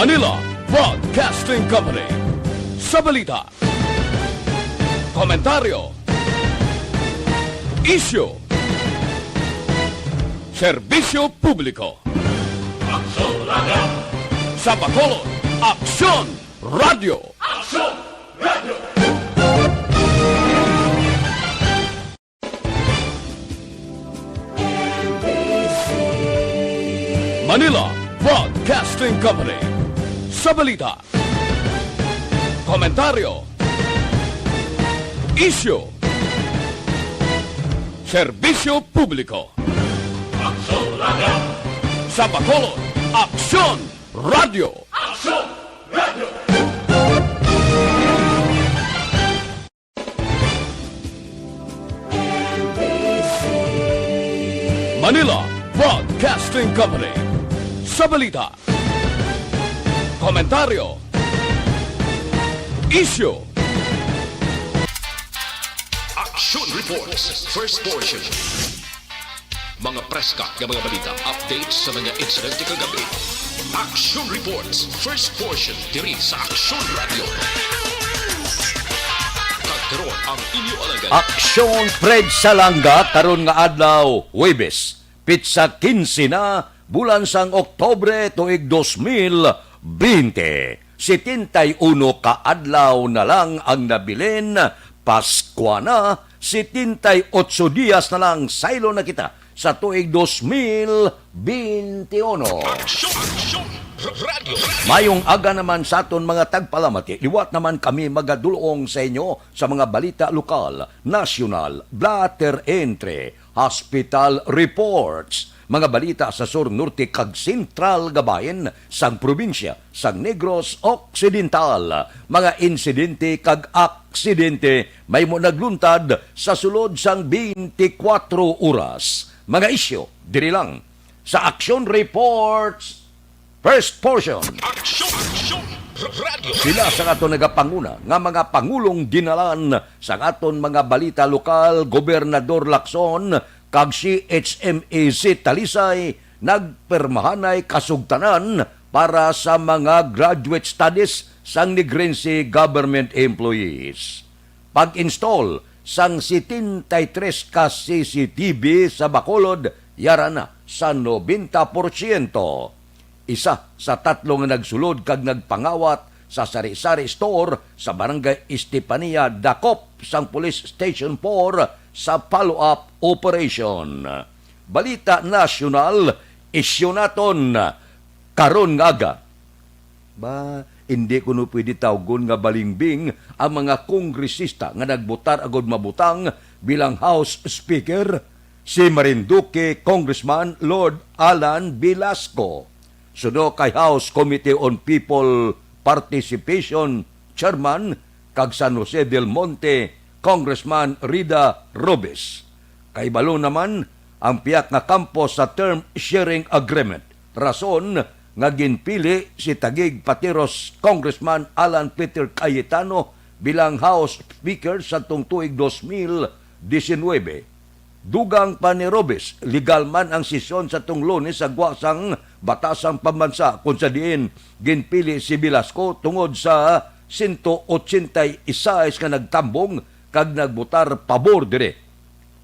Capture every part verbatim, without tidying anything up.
Manila Broadcasting Company. Sa balita, komentaryo, isyu, serbisyo publiko. Aksyon Radio. Sa Bacolod, Aksyon Radio. Aksyon Radio. Manila Broadcasting Company. Sa balita, komentaryo, isyu, serbisyo publiko. Aksyon Radio. Sa Bacolod, Aksyon Radio. Aksyon Radio. Manila Broadcasting Company. Sa balita, komentaryo, isyu, Action Reports, first portion. Mga preska nga mga balita, updates sa mga insidente kagabi. Action Reports, first portion, diri sa Action Radio. Kag karon ang inyo alagad. Aksyon Fred Salanga karon nga adlaw, Huwebes, pitsa kinse na, bulan sang Oktubre, tuig dos mil bente. Setenta y uno ka adlaw na lang ang nabilin, Paskwa na, setenta y ocho dias na lang, saylo na kita sa tuig dos mil bente uno. Aksyon! Aksyon! R-, Radyo! Mayong aga naman sa aton mga tagpalamati. Liwat naman kami magadulong sa inyo sa mga balita lokal, nasyonal, blotter entry, hospital reports, mga balita sa sur, norte, kag sentral nga bahin sang probinsya sang Negros Occidental, mga insidente kag aksidente mahimo nagluntad sa sulod sang twenty-four oras, mga isyu diri lang sa Action Reports, first portion. Action! Action! R-, Radyo! Sila sa ato nagapanguna nga mga pangulong dinalan sa aton mga balita lokal, Gobernador Lacson kag C H M A C Talisay, nagpirmahanay kasugtanan para sa mga graduate studies sang Negrense government employees. Pag-install sang setenta y tres ka C C T V sa Bacolod, yara na sa nobenta porsyento. Isa sa tatlo nga nagsulod kag nagpangawat sa sari-sari store sa Barangay Estefania, dakop sang Police Station four sa follow-up operation. Balita nasyonal, isyu naton karon nga aga. Ba, hindi kuno pwede tawgon nga balingbing ang mga kongresista nga nagbotar agud mabutang bilang House Speaker si Marinduque Congressman Lord Alan Velasco, suno kay House Committee on People Participation Chairman kag San Jose del Monte Congressman Rida Robes. Kahibalo naman ang pihak nga kampo sa term sharing agreement, rason nga ginpili si Taguig Pateros Congressman Alan Peter Cayetano bilang House Speaker sadtong tuig dos mil disinuybe. Dugang pa ni Robes, legal man ang sesyon sadtong Lunes sa gwa sang Batasang Pambansa, kung sa diin ginpili si Velasco tungod sa sento ochenta y seis nga nagtambong kag nagbotar pabor diri.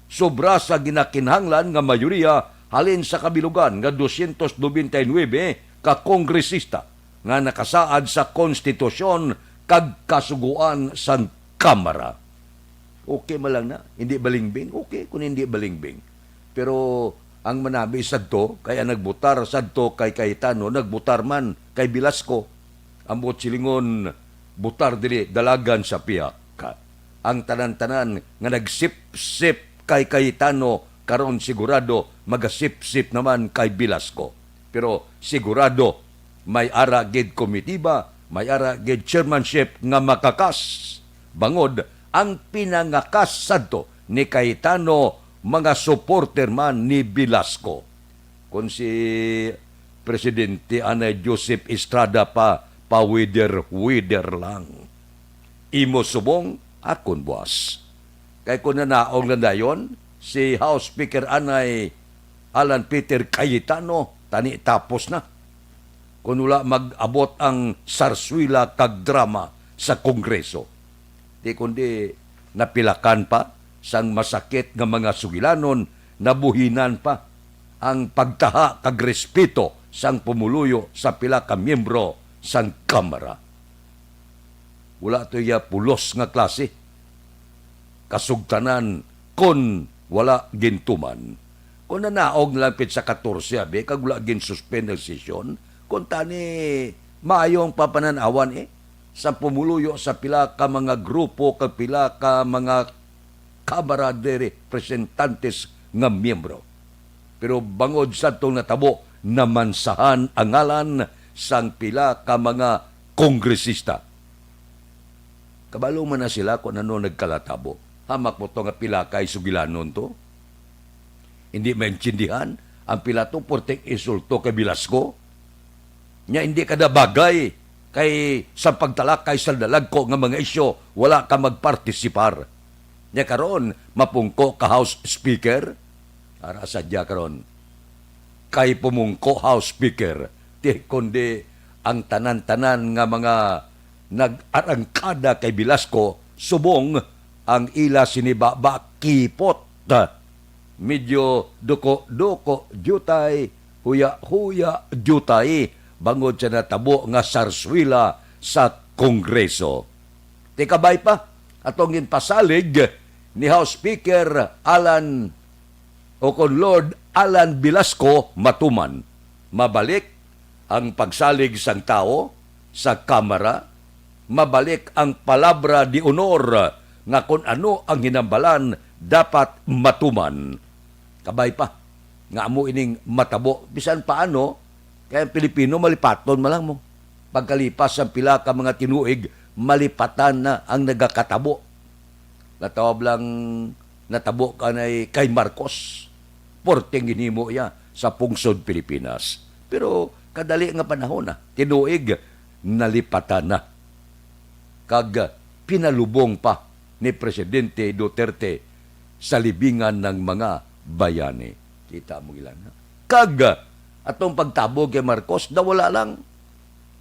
Sobra sa ginakinahanglan nga mayoriya halin sa kabilugan nga dosyentos nobenta y nuebe ka kongresista nga nakasaad sa konstitusyon kag kasugoan sang Kamara. Okay man lang na, hindi balingbing. Okay kung hindi balingbing. Pero ang manabi sadto, kay ang nagbutar sadto kay Cayetano, nagbutar man kay Velasco. Ambot silingon, butar dili, dalagan sa pihak. Ang tanan-tanan nga nagsipsip kay Cayetano, karon sigurado magasipsip naman kay Velasco. Pero sigurado, may ara gid komitiba, may ara gid chairmanship nga makakas. Bangod ang pinangakas sadto ni Cayetano, mga supporter man ni Velasco. Kon si Presidente anay Joseph Estrada pa, pa-wither-wither lang. Imo subong, akon buas. Kay kon nanaog lang dayon si House Speaker anay Alan Peter Cayetano, tani tapos na. kon wala mag-abot ang sarswila kag drama sa Kongreso. Di kundi napilakan pa sang masakit nga mga sugilanon, nabuhinan pa ang pagtaha kag respeto sang pumuluyo sa pila ka miyembro sang Kamara. Wala to iya pulos nga klase. Kasugtanan kon wala gintuman. Kon nanaog na lang pitsa katorse, abi, kag wala ginsuspend ang sesyon, kon tani maayo ang papanan-awan, eh, sa pumuluyo sa pila ka mga grupo kag pila ka mga Kamara de Representantes nga miyembro. Pero bangod sa tong natabo, namansahan ang ngalan sang pila ka mga kongresista. Kabalo man na sila kung ano nagkalatabo. Hamak mo to nga pila kay sugilanon to. Hindi maintindihan ang pila to, porting insulto kay Velasco. Nya hindi ka na bagay kay sa pagtalakay sa dalagko nga mga isyu, wala ka magpartisipar. Nya karon, mapungko ka House Speaker? Ara sadya karon. Kay pumungko House Speaker, ti kundi ang tanan-tanan nga mga nag-arangkada kay Velasco, subong ang ila sini baba kipot. Medyo duko-duko diutay, huya-huya diutay, bangod sa natabo nga sarswila sa Kongreso. Tikabay pa, atong ginpasalig ni House Speaker Alan, o kon Lord Alan Velasco matuman. Mabalik ang pagsalig sang tawo sa Kamara, mabalik ang palabra de honor nga kon ano ang hinambalan dapat matuman. Kabay pa nga amo ining matabo, bisan paano, kay ang Pilipino malipaton man lang mo. Pagkalipas sang pila ka mga tinuig, malipatan na ang nagakatabo. Natawag lang, natabo ka na kay Marcos. Porteng ginhimo iya sa pungsod Pilipinas. Pero kadali nga panahon na, tinuig, nalipatan na. Kag pinalubong pa ni Presidente Duterte sa libingan ng mga bayani. Kita mo, ilan, ha? Kag atong pagtabog kay Marcos, nawala lang.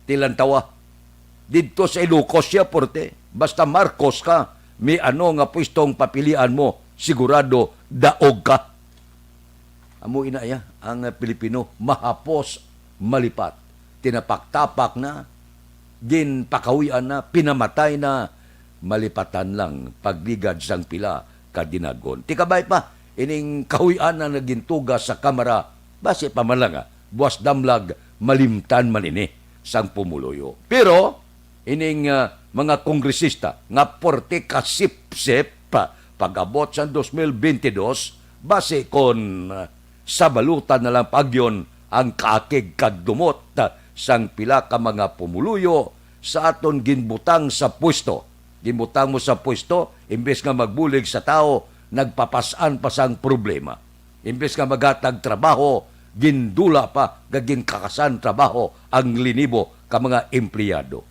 Tilantawa. Didto sa Ilocos siya, porte. Basta Marcos ka, may ano nga pwestong papilian mo, sigurado daog ka. Amo ina iya ang Pilipino, mahapos malipat. Tinapak-tapak na, ginpakahuy-an na, pinamatay na, malipatan lang pagligad sang pila ka dinagon. Tikabay pa, ining kahuy-an na nagintuga sa Kamara, basi pa man lang, ah, buwas damlag, malimtan man ini sang pumuluyo. Pero, ining, ah, mga kongresista nga porte kasipsip pa pag-abot sang dos mil bentidós, basi kon, ah, sabalutan na lang paagyon ang kaakig kag dumot, ah, sang pila ka mga pumuluyo sa aton ginbutang sa pwesto. Ginbutang mo sa pwesto, imbes nga magbulig sa tawo, nagpapas-an pa sang problema. Imbes nga maghatag trabaho, gindula pa nga ginkakasan trabaho ang linibo ka mga empleyado.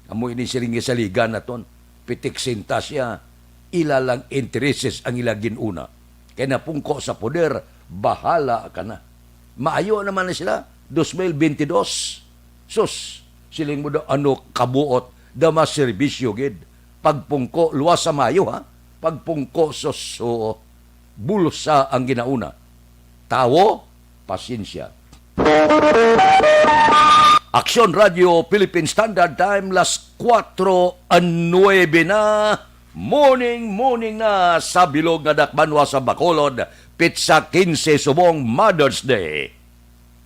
Amo ini siling gisaligan naton, pitik sinta siya, ila lang intereses ang ila ginuna. Kay napungko sa poder, bahala ka na. Maayo naman na sila, dos mil bentidós. Sus, siling mo daw, ano kabuot, da mas serbisyo gid. Pagpungko, luwas sa maayo, ha? Pagpungko, sus, oo. Bulsa ang ginauna. Tawo, pasensya. Aksyon Radio Philippine Standard Time, las kuwatro nuebe na. Morning, morning na sa bilog nga dakbanwa sa Bacolod, pitsa kinse subong Mother's Day.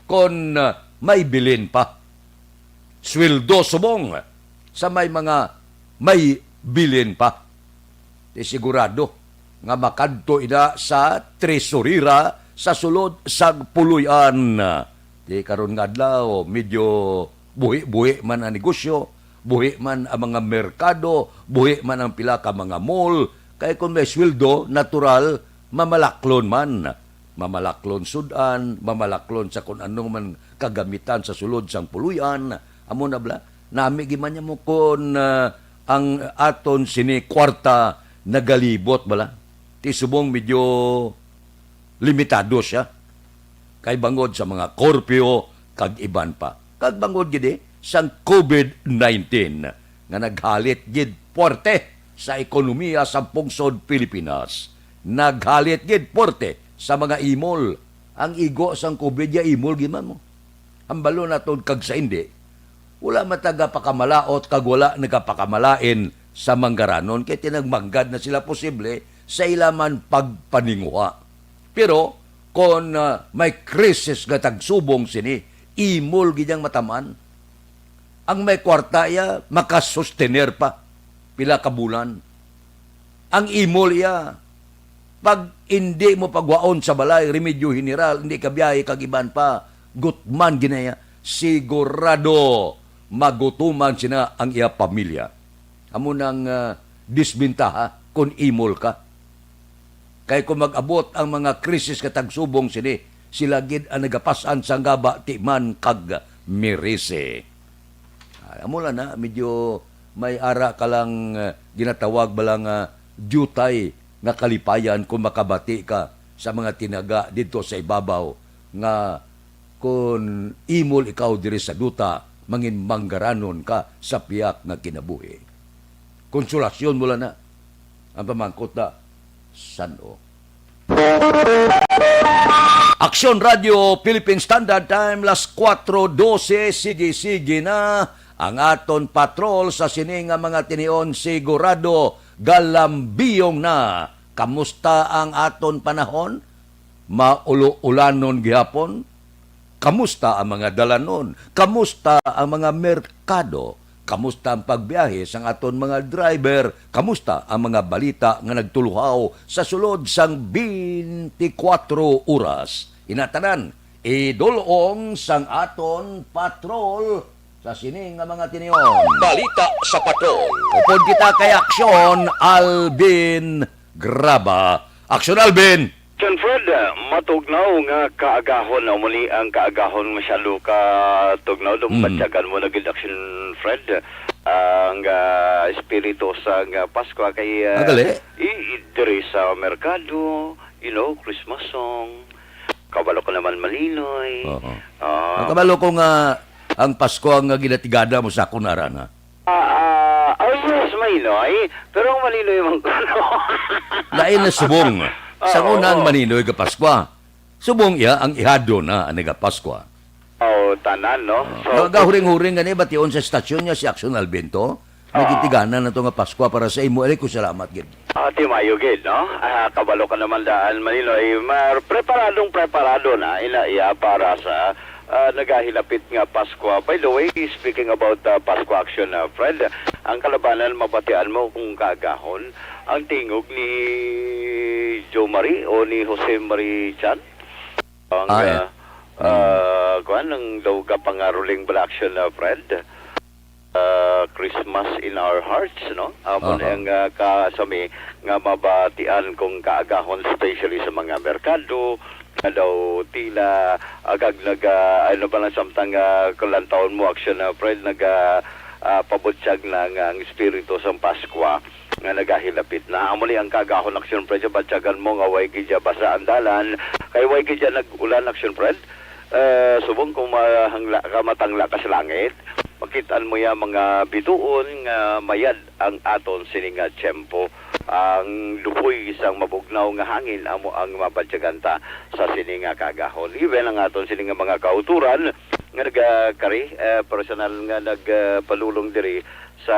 Kon, ah, may bilin pa, sweldo subong sa may mga may bilin pa. Di sigurado nga makadto ina sa tresurera sa sulod sang puloy-an. Di karon nga adlaw, medyo buhi-buhi man ang negosyo, buhi man ang mga merkado, buhi man ang pila ka mga mall. Kay kung may sweldo, natural, mamalaklon man. Mamalaklon sud-an, mamalaklon sa kung ano man kagamitan sa sulod sang puloy-an. Amo na bala, nami gid man niya mo kon, ah, ang aton sini kwarta nagalibot bala. Ti subong medyo limitado siya. Kay bangod sa mga curfew kag iban pa. Nagbangod gid, eh, sang COVID nineteen nga naghalit gid puwerte sa ekonomiya sa pungsod Pilipinas. Naghalit gid puwerte sa mga imol. Ang igo sang COVID ya imol gid man mo. Hambalo naton kag sa indi, wala man taga pakamalaot kag wala nagapakamalain sa manggaranon, kay tinagmanggad na sila posible sa ila man pagpaninguha. Pero kon, ah, may krisis nga tagsubong sini, imol gid ang mataman. Ang may kwarta iya, makasustener pa pila ka bulan. Ang imol iya, pag indi mo pagwaon sa balay, remedyo general, indi ka biyahe kag iban pa, gutman gid na iya. Sigurado magutuman sina ang iya pamilya. Amo nang, ah, disbentaha kon imol ka. Kay kung mag-abot ang mga krisis nga tagsubong sini, sila gid ang nagapas-an sang gaba, timan kag merisi. Ay, amo lang na, medyo may ara ka lang, eh, ginatawag ba lang, ah, diutay nga kalipayan kung makabati ka sa mga tinaga didto sa ibabaw nga kon imol ikaw diri sa duta, mangin manggaranon ka sa piyak nga kinabuhi. Konsolasyon mo lang na. Ang pamangkot na, san-o? Aksyon Radio Philippine Standard Time, las kuwatro dose, sige-sige na ang aton patrol sa sini nga mga tinion, sigurado galambiyong na. Kamusta ang aton panahon? Maulo-ulanon gihapon? Kamusta ang mga dalanon? Kamusta ang mga merkado? Kamusta ang pagbiyahe sang aton mga driver? Kamusta ang mga balita nga nagtuluhaw sa sulod sang twenty-four oras? Ina tanan, idul-ong sang aton patrol sa sini nga mga tinion. Balita sa patrol. Upod kita kay Aksyon Alvin Graba. Aksyon Alvin! Action Fred, ah, matugnaw nga kaagahon, amo ni ang kaagahon masyado ka tugnaw. Mm. Dumbatyagan mo na gid, Action Fred, ang, ah, espiritu sa nga Pasko kay, ah, Ah, gali? i-, i-, diri sa merkado, you know, Christmas song. Kabalo ka naman, Malinoy. Oo. Ah. Ang kabalo ko nga ang Pasko ang, ah, ginatigada mo sa akon, ara na. Ah, ah, oh, yes, Malinoy. Pero ang Malinoy man ko, no? Lain na subong. Ah, Sa una ang oo. Malinoy nga Paskwa. Subong iya ang ihado na ang nga Paskwa. Oh, tanan, no? Ah, So, nagahuring-huring gani bation sa estasyon niya si Action Alvin to. Oo. Nagitiganan na to nga Paskwa para sa imo. Ari ko salamat gid. Ah, timayo gid, no? Ah, kabalo ka naman daan, Malinoy. Mar-, preparadong preparado na ina iya para sa, ah, nagahilapit nga Paskwa. By the way, speaking about, ah, Paskwa Action, ah, Fred, ang kalabanan, mabatian mo kung kaagahon ang tingog ni Jo Marie o ni Jose Marie Chan. Ang, Ah, yeah. ah, Mm. ah, kuwan, ang daw ka pangaruling bala, Action, ah, Fred. Ah, Christmas in Our Hearts, no? Amo na Aha. ang, ah, kasami nga mabatian kung kaagahon, especially sa mga merkado, nga daw tila agag nag, ah, ano ba lang, samtang, ah, kalantawon mo, Action, ah, Fred, nag, ah, ah, pabutyag na nga ang espiritu sang Paskwa nga nagahilapit na. Amo ni ang kaagahon, Action Fred, batyagan mo nga way gid siya basa ang dalan, kay way gid siya nag-ulan, Action Fred. Eh, subong kung mahangla ka, matangla ka sa langit, makit-an mo ya mga bituon nga mayad ang aton sini nga tiyempo. Ang luhoy sang mabugnaw nga hangin amo ang mabatyagan ta sa sini nga kaagahon. Even ang aton sini nga mga kautoran nga nagakari, eh, personal nga nagpalulong diri sa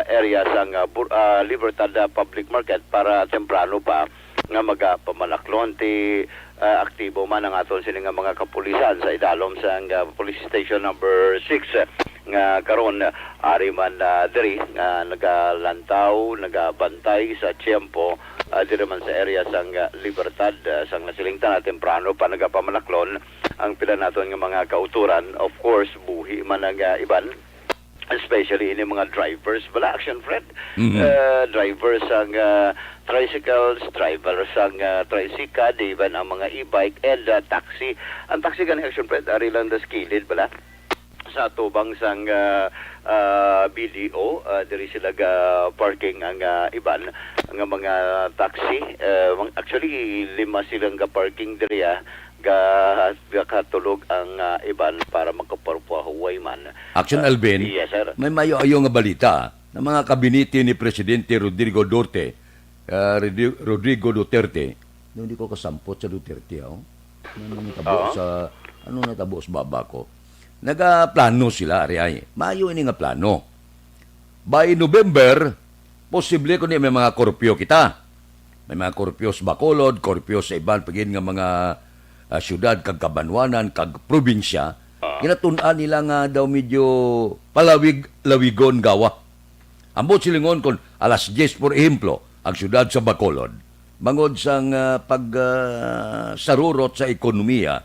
area sang, ah, Bur-, ah, Libertad, ah, Public Market para temprano pa nga magapamanaklon ti, ah, aktibo man ang aton sini nga mga kapulisan sa idalom sang, ah, Police Station Number Six, eh, nga karon, ah, ari man, ah, diri nga nagalantaw, nagabantay sa tiyempo, ah, diri man sa area sang, ah, Libertad, ah, sang nasiling ta na temprano pa nagapamanaklon ang pila naton nga mga kautoran. Of course, buhi man ang, ah, iban, especially ini mga drivers bala, Action Fred. Mhm. Eh, drivers sang, ah, tricycles, drivers sang, ah, tricycle, even ang mga e-bike and, ah, taxi. Ang taxi gani, Action Fred, ari lang das kilid bala sa tubang sang, ah, ah, B D O, ah, diri sila ga parking ang, ah, iban nga mga taxi. Eh, mang-, actually, lima silang ga parking diri, ah. Ga-, gakatulog ang, ah, iban para magkaparpahuway man. Action, Ah, Alvin. Yes, sir. May mayo-ayo nga balita na mga kabinete ni Presidente Rodrigo Duterte, ah, Rodri-, Rodrigo Duterte. No, hindi ko kasampot sa Duterte, oh. Ano nang natabo Oo. sa, ano natabo sa baba ko? Nagaplano sila, ari ay. Mayo ini nga plano. By November, posible kundi may mga curfew kita. May mga curfew sa Bacolod, curfew sa iban pa gid nga mga, ah, syudad kag kabanwanan kag probinsya. Ah. Ginatun-an nila nga daw medyo palawig-lawigon gawa. Ambot silingon kon alas diyes, por ehemplo, ang syudad sa Bacolod, bangod sang, ah, pag, ah, sarurot sa ekonomiya,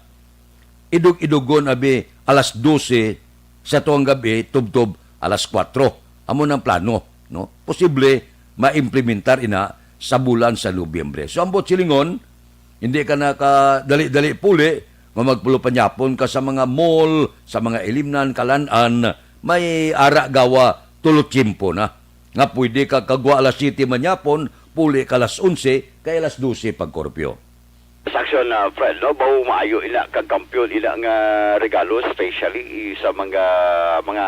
idog-idogon abi alas dose sa tuang gab-i tubtob alas kuwatro. Amo nang plano, no? Posible maimplementar ina sa bulan sa Nobyembre. So, ambot silingon, hindi ka na ka dali-dali puli nga magpulupanyapon ka sa mga mall, sa mga ilimnan, kalan-an, may ara gawa tulo tiyempo na. Nga pwede ka kagwa alas siyete manyapon, puli ka alas onse, kay alas dose pag-curfew. Sa aksyon, ah, Fred, no? Bao maayo ina kag kampiyon ina nga regalo, especially sa mga, mga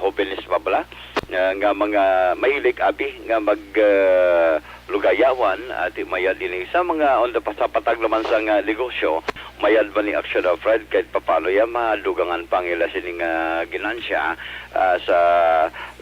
hobenes pa bala, ah, nga mga mahilig abi nga mag, ah, lugayawan, ati mayad ini sa mga on the, sa patag naman sa nga negosyo, mayad man ni aksyon, ah, Fred, kahit papano ya madugangan pa ang ila sini nga ginansya, ah, sa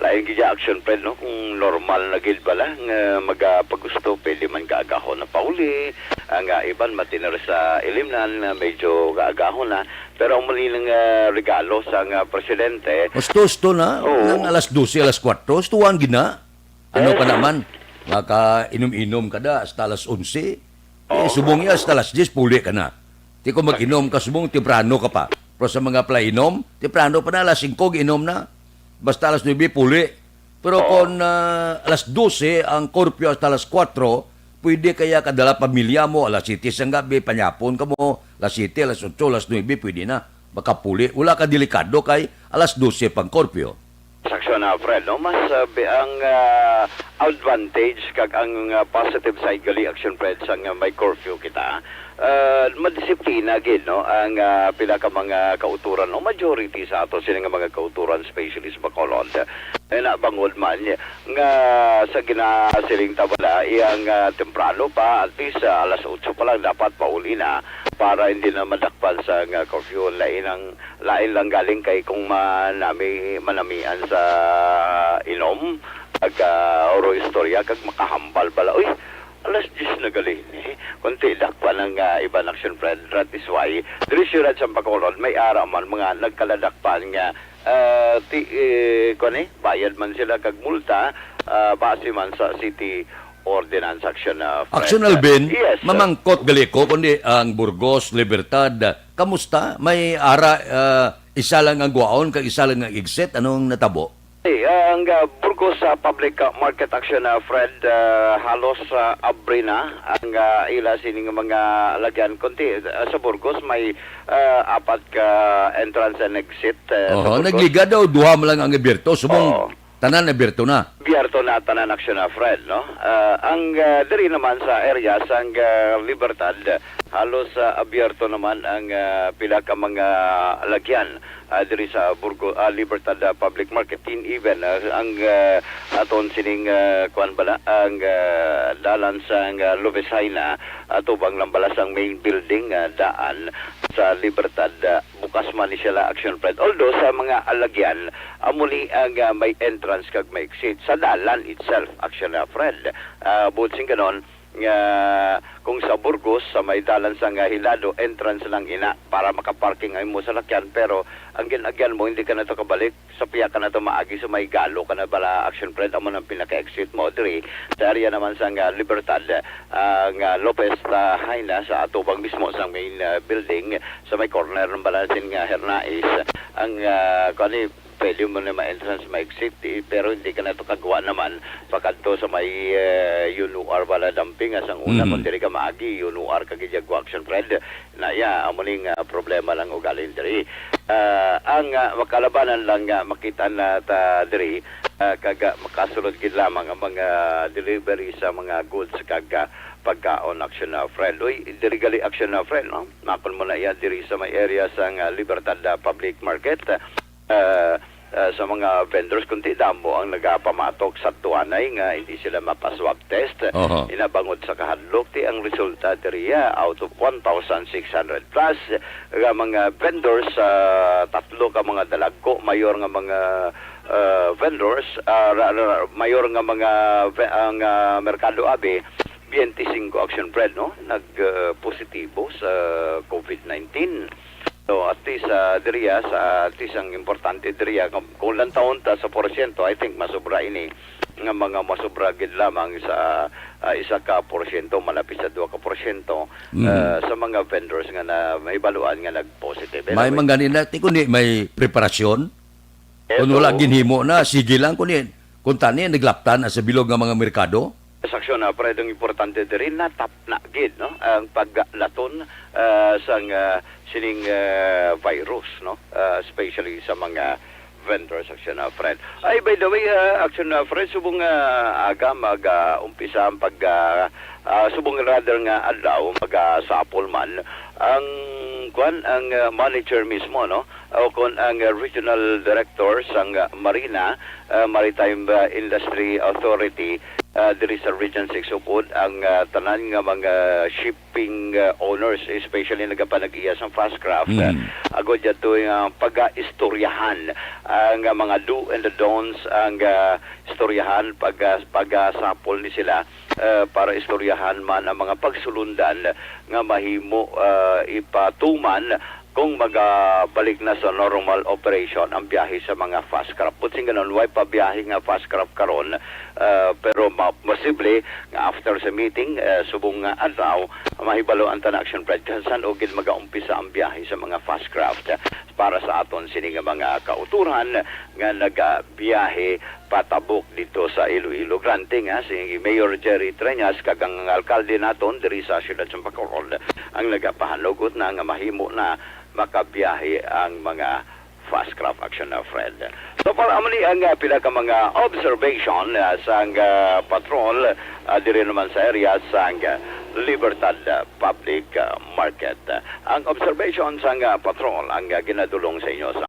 lain gid ya aksyon, Fred, no? Kung normal na gid bala nga magapagusto, pwede man kaagahon na pauli, ang, ah, iban matinor sa ilimnan nga medyo kaagahon na. Pero ang muli nga regalo sa nga presidente. Gusto, gusto na. Oo. Nang alas dose, alas kuwatro, gustuhan gid na. Ano Yes. pa naman? Makainom-inom ka da hasta alas onse. Eh, Oo. subong ya hasta alas diyes, puli ka na. Di ko mag-inom ka subong, temprano ka pa. Pero sa mga palainom, temprano pa na, alas singko, giinom na. Basta alas nuebe, puli. Pero Oo. kung, ah, alas dose ang curfew hasta alas kuwatro, pwede kaya kadala pamilya mo, alas siyete sang gabi, panyapon ka mo, alas siyete, alas otso, alas nuebe, pwede na. Makapuli. Wala ka delikado kay alas dose pang curfew. Sa aksyon, ah, Fred, no? Mas, ah, bi-, ang, ah, advantage kag ang, ah, positive side gali, aksyon, Fred, sang, ah, may curfew kita, ah, madisiplina gid, no? Ang, ah, pila ka mga kauturan, no? Majority sa ato sini nga mga kauturan, especially sa Bacolod. Eh, na bangod man nga sa ginasiling ta bala, iyang, ah, temprano pa, at least, ah, alas otso pa lang dapat pauli na para hindi na madakpan sa nga curfew. Lain ang Lain lang galing kay kung manami, manamian sa inom, ag, ah, oro istorya, kag makahambal bala, "Uy, alas diyes na gali ni." Kunti dakpan ang, ah, iban aksyon, Fred. That is why, diri sa siyudad sa Bacolod, may ara man mga nagkaladakpan nga, ah, ti-, eh, kuwan eh, bayad man sila kag multa, ah, base man sa city ordinance aksyon, ah, Fred. Aksyon, Alvin, Yes, sir. mamangkot gali ko, kundi ang Burgos, Libertad, Kamusta? May ara, ah, isa lang ang gwaon kag isa lang ang exit. Anong natabo? Eh, ang, ah, Burgos, ah, Public, ah, Market Action, ah, Fred, ah, halos, ah, abri na ang, ah, ila sining mga lagyan. Kunti, ah, sa Burgos may, ah, apat ka entrance and exit, ah, sa Oho, Burgos. nagliga daw, duha man lang ang abierto. Subong Oo. Tanan abierto na. Abierto na tanan aksyon na, Fred, no? Ah, ang, ah, diri naman sa area sang, ah, Libertad, halos, ah, abierto naman ang, ah, pila ka mga lagyan, ah, diri sa Burgo-, ah, Libertad, ah, Public Market. In even, ah, ang, ah, aton sining, ah, kuwan bala, ang, ah, dalan sang, ah, Lopez Jaena, ah, tubang lang bala sang main building, ah, daan sa Libertad, ah, bukas man ni sila, aksyon, Fred. Although sa mga alagyan, amo ni ang, ah, may entrance kag may exit sa dalan itself, aksyon na, Fred. Ah, buot sing ganon, nga kung sa Burgos, sa may dalan sa nga Hilado, entrance lang ina para makaparking ang imo salakyan, pero ang gin-agyan mo, hindi ka na to kabalik, sa piya ka na to maagi, sa may Galo ka na bala, aksyon, Fred, amo nang pinaka-exit mo. Diri, sa area naman sa nga Libertad, ah, nga Lopez, ah, Jaena, sa atubang mismo sa main, ah, building, sa may corner ng Balansin nga Hernais, ang, ah, kuwan ni, pwede mo na ma-entrance, ma-exit, eh, pero hindi ka na to kagwa naman pakadto sa may, eh, U N O R bala dumping, ah, sang una, Mhm. kung diri ka maagi, U N O R ka gid ya gwa, aksyon, Fred. Na, ya, amo ning, ah, problema lang ugaling diri. Ah, ang, ah, makalabanan lang nga makita na ta diri, ah, kag, ah, makasulod gid lamang ang mga delivery sa mga goods kag, ah, pagkaon, Action, ah, Fred. Uy, diri gali, Action, ah, Fred, no? Makon mo na iya diri sa may area sang, ah, Libertad, ah, Public Market. Ah, ah, sa mga vendors, kundi damo ang nagapamatok sa tuanay nga hindi sila mapa-swab test. Oho. Inabangod sa kahadlok, ti ang resulta diri, ah, out of one thousand six hundred plus nga mga vendors, ah, tatlo ka mga dalagko, mayor nga mga, ah, vendors, ah, ra-, ra-, mayor nga mga ve-, ang, ah, merkado abi, twenty-five Action Fred, no? Nag, ah, positibo sa COVID nineteen. So, at least, ah, diriya, sa, at least ang importante diriya, kung, kung lantawon ta sa porsyento, I think masubra ini nga mga masubra gid lamang sa, ah, isa ka porsyento, malapit sa dua ka porsyento, Mm. ah, sa mga vendors nga na mahibaluan nga nag-positive. May Anyway. Mga nila, ti kundi may preparasyon. Kung Eto. Wala ginhimo na, sige lang kundi. Kung tani, naglaptan na sa bilog nga mga merkado. Sa Action, ah, Fred, ang importante diri, natapna gid, no? Ang paglaton, ah, sang, ah, sining, ah, virus, no? Ah, especially sa mga vendors, Action, ah, Fred. Ay, by the way, ah, Action, ah, Fred, subong, ah, aga mag, ah, umpisa ang pag, ah, ah, subong rather nga adlaw, mag, ah, sapol man ang, kwan, ang, ah, manager mismo, no? O kon ang, ah, regional director sang, ah, Marina, ah, Maritime, ah, Industry Authority, ah, diri sa Region six upod ang, ah, tanan nga mga shipping, ah, owners, especially nagapanag-iya sang Fast Craft, ah, Mm. agod yadto nga pagaistoryahan ang, ah, mga do and the don'ts, ang, ah, istoryahan, pag, ah, pagasapol ni sila, ah, para istoryahan man ang mga pagsulundan nga mahimo, ah, ipatuman kung magabalik na sa normal operation ang biyahe sa mga Fast Craft. Buot siling ganon, way pa biyahe nga Fast Craft karon, ah, pero ma-, posible nga after sa meeting, ah, subong nga adlaw, mahibalo ang Tana Action Fred kung san-o gid magaumpisa ang biyahe sa mga Fast Craft para sa aton sini nga mga kautoran nga nagabiyahe patabok dito sa Iloilo. Granting, ha, si Mayor Jerry Treñas kag ang alkalde naton diri sa siyudad sa Bacolod ang nagapahanugot na nga mahimo na makabiyahe ang mga Fast Craft, Action, ah, Fred. So, para amo ni ang, ah, pila ka mga observation, ah, sang, ah, patrol, ah, diri naman sa area sang, ah, Libertad, ah, Public, ah, Market. Ang observation sang, ah, patrol ang, ah, ginadulong sa inyo sa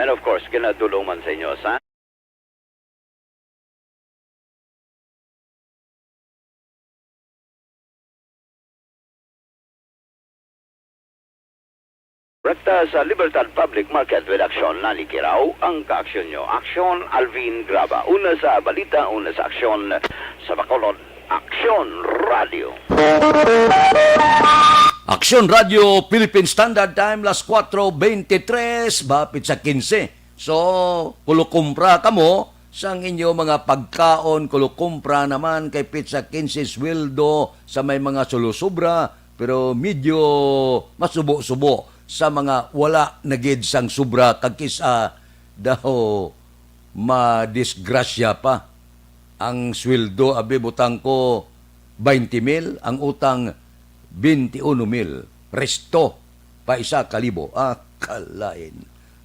And of course, ginadulong man sa inyo sa Rekta sa Libertad Public Market with Action, Nani Kiraw, ang kaaksyon nyo. Action, Alvin Graba. Una sa balita, una sa aksyon sa Bacolod. Aksyon Radio. Aksyon Radio, Philippine Standard Time, las kuwatro beintitrés, hapit sa kinse. So, kulukumpra kamo sang inyo mga pagkaon, kulukumpra naman kay pitsa kinse sweldo sa may mga sulusubra, pero medyo masubo-subo sa mga wala na gid sang subra kag kis-a daw madisgrasya pa. Ang sweldo, abi, butang ko, baynte mil, ang utang, baynte uno mil. Resto, pa isa ka libo. Ah, kalain.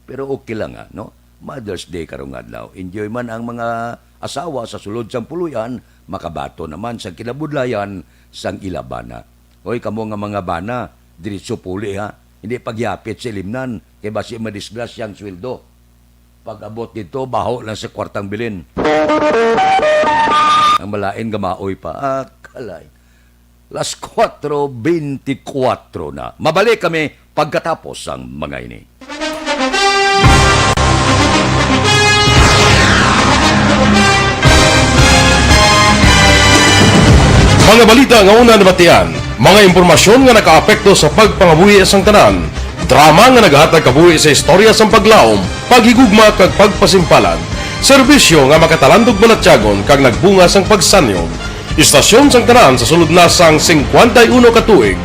Pero okay lang, ah, no? Mother's Day karong adlaw. Enjoy man ang mga asawa sa sulod sang puloy-an, makabaton naman sa kinabudlayan sang ila bana. Oy, kamo nga mga bana, diretso puli, ha? Hindi pagyapit sa ilimnan, kay basi madisgrasya ang sweldo. Pag-abot dito, baho lang sa kwartang bilin. Ang malain, gamaoy pa. Ah, kalay. Las kuwatro beintikwatro na. Mabalik kami pagkatapos sang mga ini. Mga balita nga una nabatian, mga impormasyon nga nakaapekto sa pagpangabuhi sang tanan, drama nga naghatag kabuhi sa istorya sang paglaom, paghigugma kag pagpasimpalan, serbisyo nga makatalandog balatyagon kag nagbunga sang pagsanyog. Istasyon sang tanan sa sulod na sang singkwenta y uno ka tuig,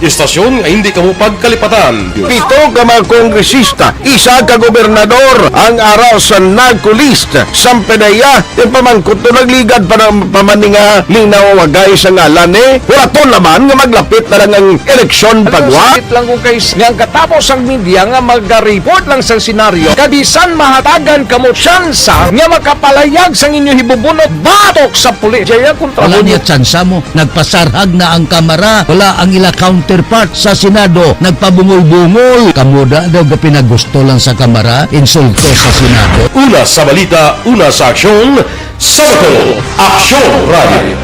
Istasyon nga hindi kamo pagkalipatan. Pito ka mga kongresista, isa ka gobernador ang ara sa narco list. Sampe na iya, ipamangkot to nagligad pa ng pamaninga ning nawawagay sa ngalan ni. Wala to naman nga maglapit na lang ang eleksyon pagwa. Sakit lang kung kay nga ang katapos ang media nga magariport lang sa senaryo. Kabisan mahatagan kamo tsansa nga makapalayag sang inyo hibubunot batok sa pulis. Jaya kontra Wala mo. Niya tsansa mo. Nagpasarhag na ang kamara, wala ang ila counterpart sa Senado. Nagpabungol-bungol. Kamo da daw gapinagusto lang sa kamara, insulto sa Senado. Una sa balita, una sa aksyon, sa Bacolod, Aksyon Radio.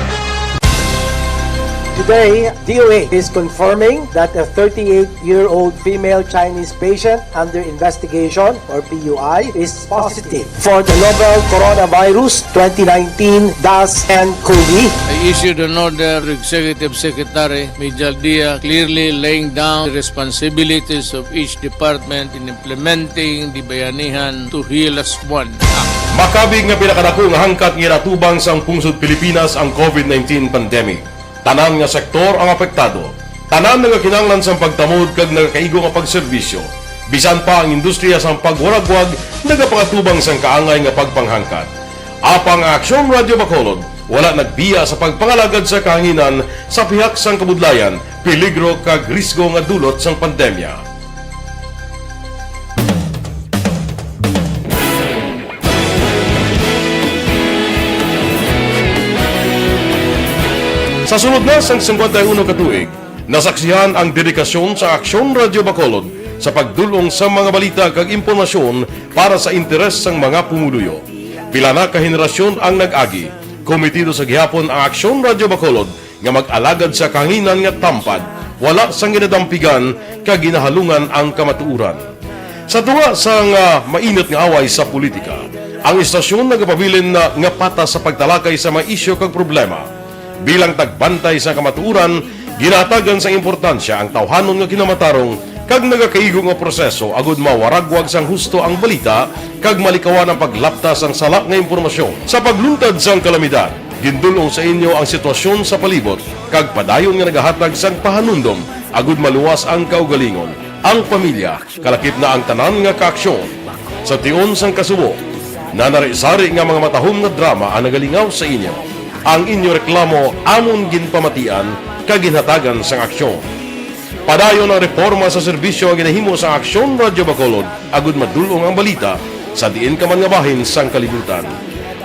Today, D O A is confirming that a thirty-eight-year-old female Chinese patient under investigation, or P U I, is positive for the novel coronavirus twenty nineteen dash N cov. I issued an order to Executive Secretary Mijal Dia, clearly laying down the responsibilities of each department in implementing the Bayanihan to Heal As One Act. Makabig nga pinakadako nga hangkat nga ginatubang sang pungsod Pilipinas ang covid nineteen pandemic. Tanan nga sektor ang apektado. Tanan nga kinahanglan sang pagtamod kag nagakaigo nga pagserbisyo. Bisan pa ang industriya sang pagwaragwag nagapangatubang sang kaangay nga pagpanghangkat. Apang ang Aksyon Radio Bacolod wala nagbiya sa pagpangalagad sa kahanginan sa pihak sang kabudlayan, peligro kag risgo nga dulot sang pandemya. Sa sulod na sang singkwenta y uno ka tuig, nasaksihan ang dedikasyon sa Aksyon Radio Bacolod sa pagdul-ong sa mga balita kag impormasyon para sa interes sang mga pumuluyo. Pila na ka henerasyon ang nag-agi. Komitido sa gihapon ang Aksyon Radio Bacolod nga mag-alagad sa kahanginan nga tampad, wala sang ginadampigan kag ginahalungan ang kamatuoran. Sa tunga sang, ah, mainit nga away sa politika, ang istasyon nagapabilin na nga patas sa pagtalakay sa mga isyu kag problema. Bilang tagbantay sa kamatuoran, ginahatagan sang importansya ang tawhanon nga kinamatarong kag nagakaigo nga proseso agud mawaragwag sang husto ang balita kag malikawan ang paglapta sang sala nga impormasyon. Sa pagluntad sang kalamidad, gindul-ong sa inyo ang sitwasyon sa palibot kag padayon nga nagahatag sang pahanumdom agud maluwas ang kaugalingon, ang pamilya, kalakip na ang tanan nga kaaksyon. Sa tion sang kasubo, nanari-sari nga mga matahom nga drama ang nagalingaw sa inyo. Ang inyo reklamo amon ginpamatian kag ginhatagan sang aksyon. Padayon ang reporma sa serbisyo nga ginahimo sa Aksyon Radio Bacolod agud madul-ong ang balita sa diin ka man nga bahin sang kalibutan.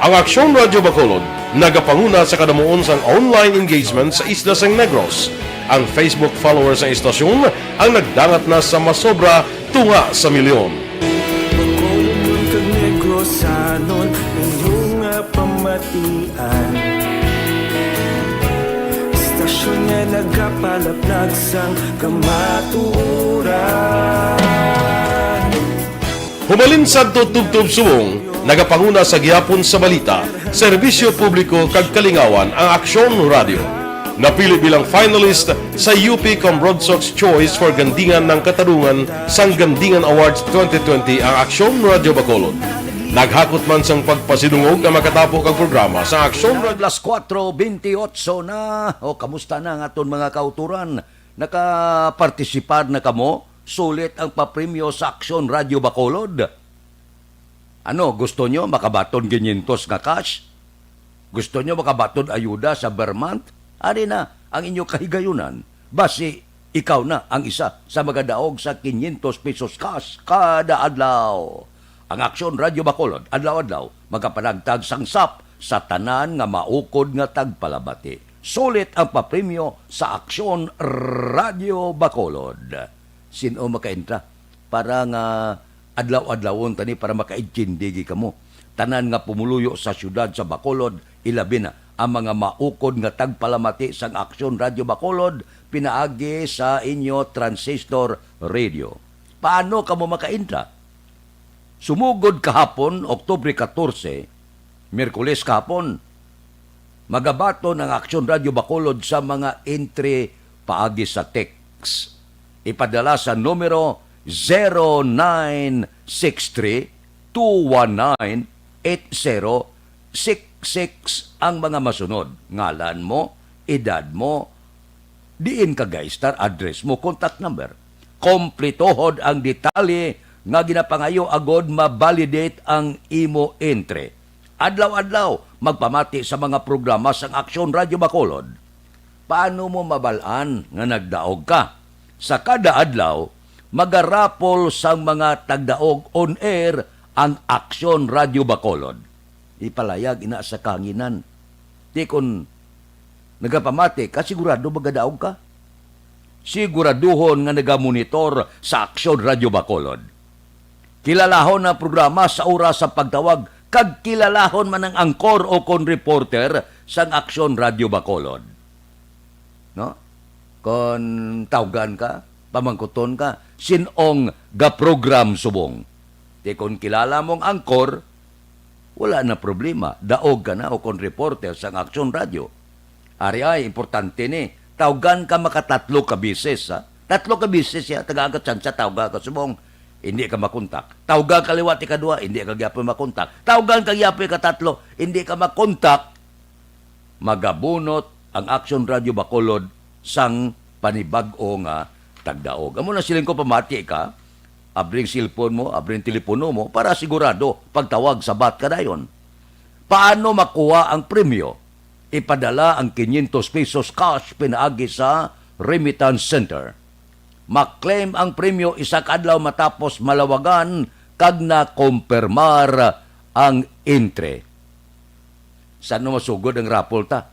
Ang Aksyon Radio Bacolod nagapanguna sa kadamuon sang online engagement sa isla sang Negros. Ang Facebook followers sang istasyon ang nagdangat na sa masobra tunga sa milyon. Bacolod kag Negrosanon, inyo nga pamatian. Istasyon nga nagapalaplag sang kamatuoran. Humalin sadto tubtob subong, nagapanguna sa gihapon sa balita, serbisyo publiko kag kalingawan ang Aksyon Radio. Napili bilang finalist sa U P Comrodsocs Choice for Gandingan ng Katarungan sang Gandingan Awards twenty twenty ang Aksyon Radio Bacolod. Naghakot man sang pagpasidungog ang makatapo kag programa sa Aksyon Radio. Alas kuwatro bentiocho na. O, kamusta na ang aton mga kauturan? Nakapartisipar na kamo? Sulit ang papremyo sa Aksyon Radio Bacolod. Ano, gusto nyo makabaton kinyentos nga cash? Gusto nyo makabaton ayuda sa Vermont? Ari na ang inyo kahigayunan. Basi, ikaw na ang isa sa magadaog sa kinyentos pesos cash kada adlaw. Ang Aksyon Radio Bacolod, adlaw-adlaw, magapanagtag sang sap sa tanan nga maukod nga tagpalamati. Sulit ang papremyo sa Aksyon Radio Bacolod. Sin-o makaentra? Para nga adlaw-adlawon tani para makaintindi kamo. Tanan nga pumuluyo sa siyudad sa Bacolod, ilabi na ang mga maukod nga tagpalamati sang Aksyon Radio Bacolod pinaagi sa inyo transistor radio. Paano kamo makaentra? Sumugod kahapon, Oktubre katorse, Miyerkules kahapon, magabaton ang Aksyon Radio Bacolod sa mga entry paagi sa text. Ipadala sa numero zero nine six three two one nine eight zero six six ang mga masunod: ngalan mo, edad mo, Diin ka ga-istar address mo, contact number. Kompletuhon ang detalye nga ginapangayo agod ma-validate ang imo entry. Adlaw-adlaw, magpamati sa mga programa sang Aksyon Radyo Bacolod. Paano mo mabal-an nga nagdaog ka? Sa kada adlaw, magarapol sang mga tagdaog on air ang Aksyon Radyo Bacolod. Ipalayag ina sa kahanginan. Ti kon nagapamati ka, sigurado magadaog ka. Siguraduhon nga nagamonitor sa Aksyon Radyo Bacolod. Kilalahon ang programa sa oras sa pagtawag, kag kilalahon man ang angkor o kon reporter sang Aksyon Radyo Bacolod. No? Kon tawgan ka, pamangkuton ka, sin-ong ga-program subong. Ti kon kilala mong angkor, wala na problema. Daog ka na o kon reporter sang Aksyon Radyo. Ari ay, importante ni. Tawgan ka makatatlo ka bisis, ha? Tatlo ka bisis siya, tagaan ka tsansa, tawga ka subong, hindi ka makontak. Tawgan ka liwat ikadua, hindi ka gyapon makontak. Tawgan ka gyapon ikatatlo, hindi ka makontak. Magabunot ang Aksyon Radyo Bacolod sang panibag-o nga tagdaog. Amo na siling ko, pamati ka, abring cellphone mo, abring telepono mo para sigurado pagtawag sabat ka dayon. Paano makuha ang premyo? Ipadala ang quinientos pesos cash pinaagi sa Remittance Center. Ma-claim ang premyo isa ka adlaw matapos malawagan kag nakumpirmar ang entry. Sa ano masugod ang raffle ta?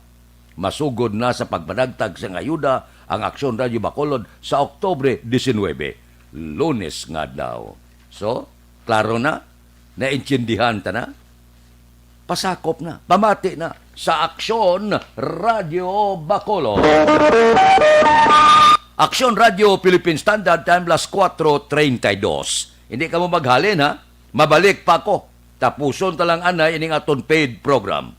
Masugod na sa pagpanagtag sang ayuda ang Aksyon Radyo Bacolod sa Oktubre diecinuebe, Lunes nga adlaw. So, klaro na? Naintindihan ta na? Pasakop na, pamati na sa Aksyon Radyo Bacolod. Aksyon Radyo Philippine Standard Time, las kuatro treinta y dos. Hindi ka mo maghalin, ha? Mabalik pa ako. Tapuson ta lang anay ining aton paid program.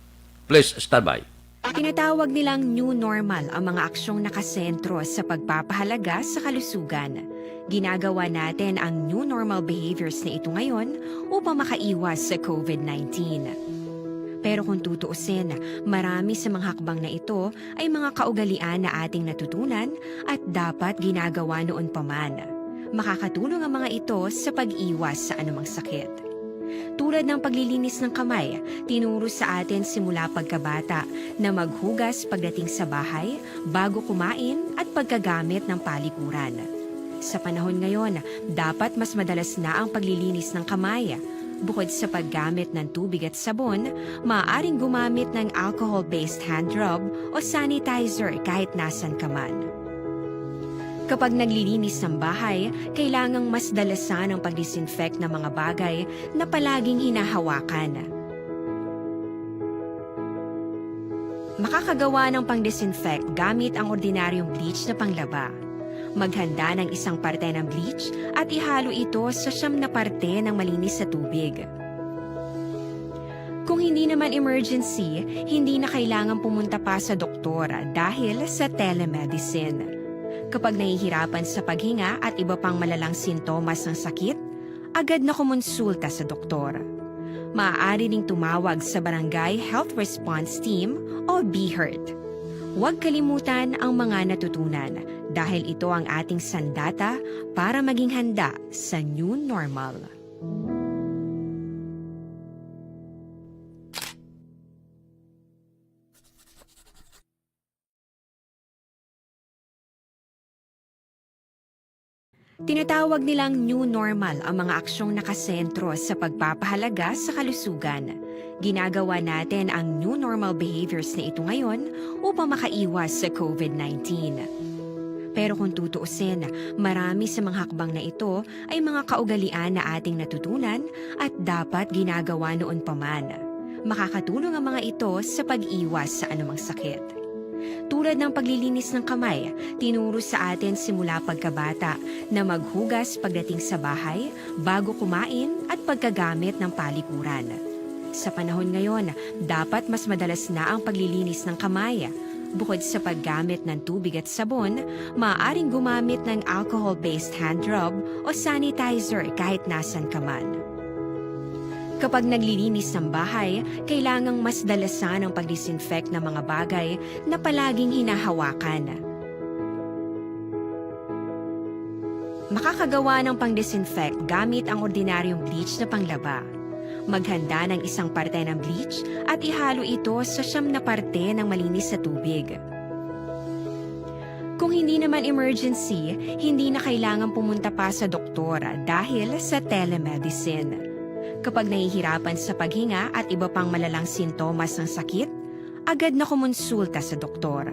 Please stand by. Tinatawag nilang new normal ang mga aksyong nakasentro sa pagpapahalaga sa kalusugan. Ginagawa natin ang new normal behaviors na ito ngayon upang makaiwas sa covid nineteen. Pero kung tutuusin, marami sa mga hakbang na ito ay mga kaugalian na ating natutunan at dapat ginagawa noon pa man. Makakatulong ang mga ito sa pag-iwas sa anumang sakit. Tulad ng paglilinis ng kamay, tinuro sa atin simula pagkabata na maghugas pagdating sa bahay, bago kumain, at pagkagamit ng palikuran. Sa panahon ngayon, dapat mas madalas na ang paglilinis ng kamay. Bukod sa paggamit ng tubig at sabon, maaaring gumamit ng alcohol-based hand rub o sanitizer kahit nasan ka man. Kapag naglilinis ng bahay, kailangang mas dalasan ang pag-disinfect ng mga bagay na palaging hinahawakan. Makakagawa ng pang-disinfect gamit ang ordinaryong bleach na panglaba. Maghanda ng isang parte ng bleach at ihalo ito sa siyam na parte ng malinis na tubig. Kung hindi naman emergency, hindi na kailangan pumunta pa sa doktor dahil sa telemedicine. Kapag nahihirapan sa paghinga at iba pang malalang sintomas ng sakit, agad na kumonsulta sa doktor. Maaari ding tumawag sa Barangay Health Response Team o BHERT. Huwag kalimutan ang mga natutunan dahil ito ang ating sandata para maging handa sa new normal. Tinatawag nilang new normal ang mga aksyong nakasentro sa pagpapahalaga sa kalusugan. Ginagawa natin ang new normal behaviors na ito ngayon upang makaiwas sa covid nineteen. Pero kung tutuusin, marami sa mga hakbang na ito ay mga kaugalian na ating natutunan at dapat ginagawa noon pa man. Makakatulong ang mga ito sa pag-iwas sa anumang sakit. Tulad ng paglilinis ng kamay, tinuro sa atin simula pagkabata na maghugas pagdating sa bahay, bago kumain, at pagkagamit ng palikuran. Sa panahon ngayon, dapat mas madalas na ang paglilinis ng kamay. Bukod sa paggamit ng tubig at sabon, maaaring gumamit ng alcohol-based hand rub o sanitizer kahit nasan ka man. Kapag naglilinis ng bahay, kailangang mas dalasan ang pag-disinfect ng mga bagay na palaging hinahawakan. Makakagawa ng pang-disinfect gamit ang ordinaryong bleach na panglaba. Maghanda ng isang parte ng bleach at ihalo ito sa siyam na parte ng malinis na tubig. Kung hindi naman emergency, hindi na kailangan pumunta pa sa doktor dahil sa telemedicine. Kapag nahihirapan sa paghinga at iba pang malalang sintomas ng sakit, agad na kumonsulta sa doktor.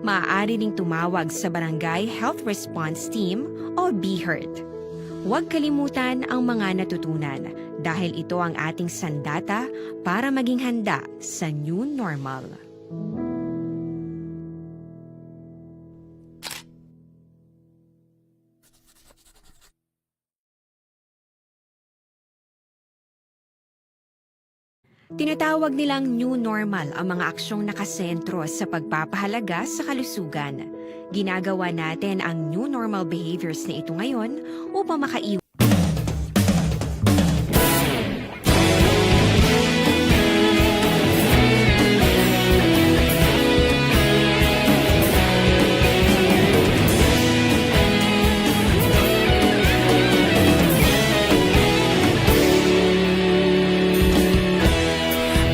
Maaari ring tumawag sa Barangay Health Response Team o BHERT. Huwag kalimutan ang mga natutunan dahil ito ang ating sandata para maging handa sa new normal. Tinatawag nilang new normal ang mga aksyong nakasentro sa pagpapahalaga sa kalusugan. Ginagawa natin ang new normal behaviors na ito ngayon upang makaiwas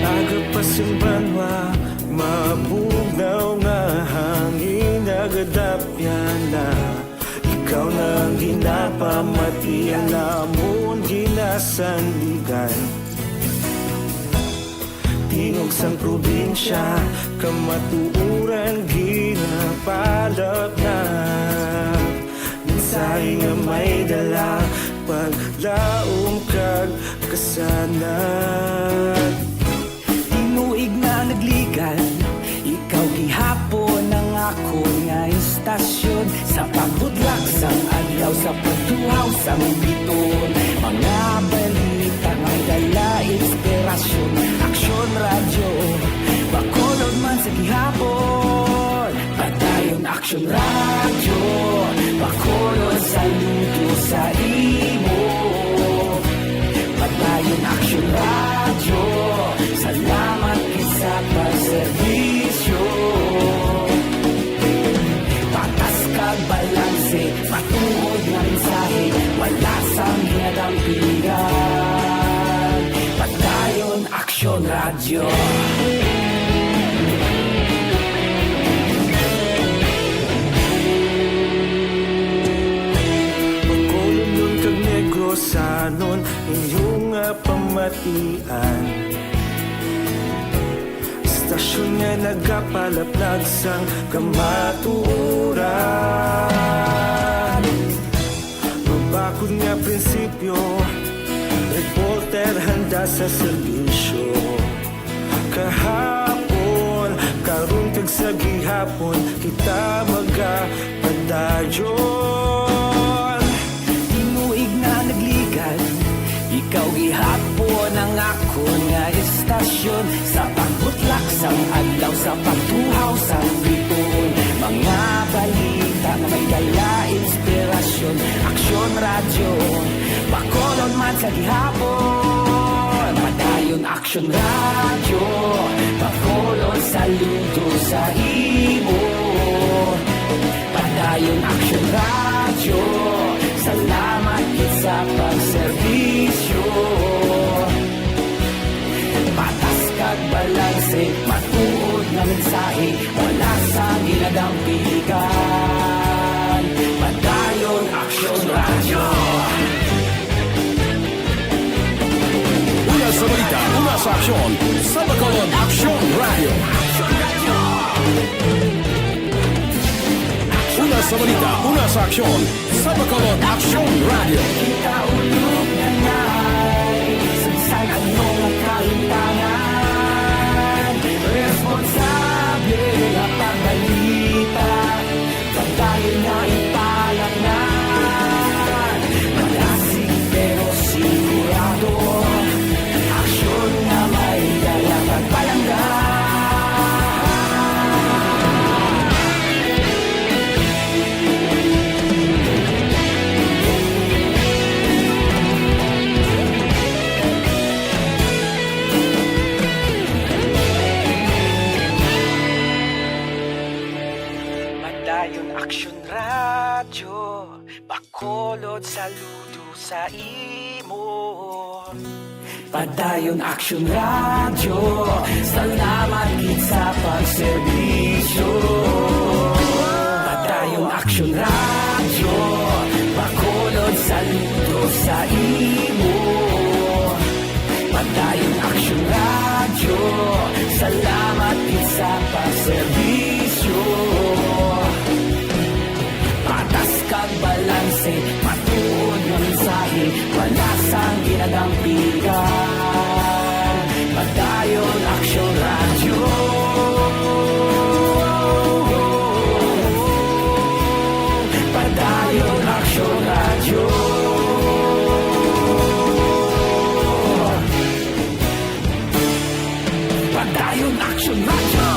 Aga pa sing banwa, mabugnaw nga hangin, nagadapyan na. Ikaw na ang ginapamati, ang amon ginasandigan. Tingog sang probinsya, kamatuoran ginapalapnap. Mensahe nga may dala, paglaom kag kasanag. Tinuig nga nagligan, ikaw gihapon ang akon nga istasyon. Sa pagbudlak sang adlaw, sa pagtuhaw sang biton, mga balita may dala inspirasyon. Aksyon Radyo, Bacolod man sa gihapon. Padayon Aksyon Radyo, Bacolod, saludo sa imo. Padayon Aksyon Radyo, salamat gid sa pagserbisyo. Patas kag balanse, matuod nga mensahe, wala sang ginadampigan. Padayon Aksyon Radyo. Bacolodnon kag Negrosanon, inyo nga pamatian. Istasyon nga nagapalaplag sang kamatuoran. Mabakod nga prinsipyo, reporter handa sa serbisyo. Kahapon, karon, kag sa gihapon, kita magapadayon. Tinuig nga nagligan, ikaw gihapon ang akon nga istasyon. Sa pagbutlak sang adlaw, sa pagtuhaw sang bituon, mga balita nga may dala inspirasyon. Aksyon Radyo, Bacolod man sa gihapon. Padayon Aksyon Radyo, Bacolod, saludo sa imo. Padayon Aksyon Radyo, salamat gid sa pagserbisyo. Patas kag balanse, matuod nga mensahe, wala sang ginadampigan. Padayon Aksyon Radyo. Una sa balita, una sa aksyon, sa Bacolod Aksyon Radyo. Una sa balita, una sa aksyon, sa Bacolod Aksyon Radyo. Kita ulog na ngay, sagsay ano nga kahimtangan. Responsable nga pagbalita, pagdayon nga ipalatnan. Malasig pero sigurado, aksyon nga may dala kag palangga. Bacolod, saludo sa imo. Padayon Action Radio, salamat gid sa pagserbisyo. Padayon Action Radio, Bacolod, saludo sa imo. Padayon Action Radio, salamat gid sa pagserbisyo. Patas kag balanse, matuod nga mensahe, wala sang ginadampigan. Padayon Action Radio. Padayon Action Radio. Padayon Action Radio.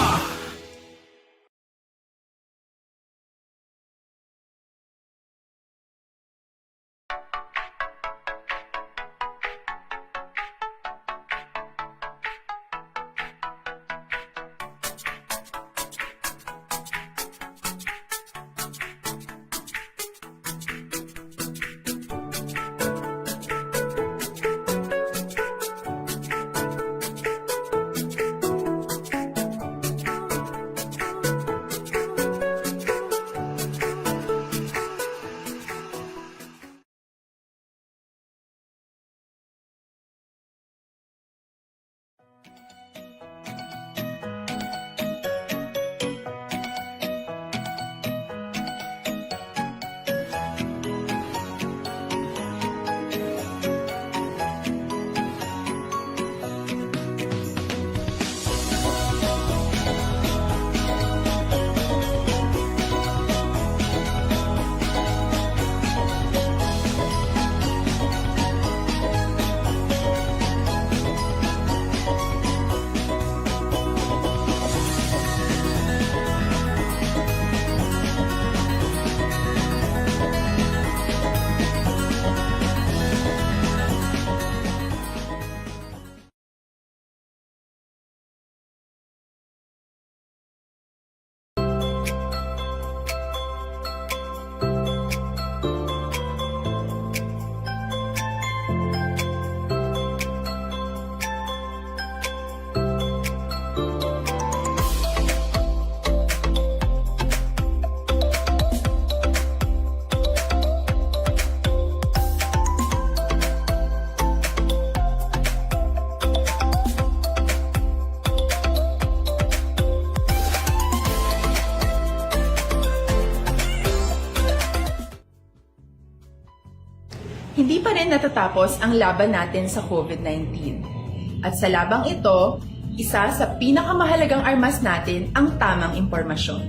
Hindi pa rin natatapos ang laban natin sa COVID nineteen. At sa labang ito, isa sa pinakamahalagang armas natin ang tamang impormasyon.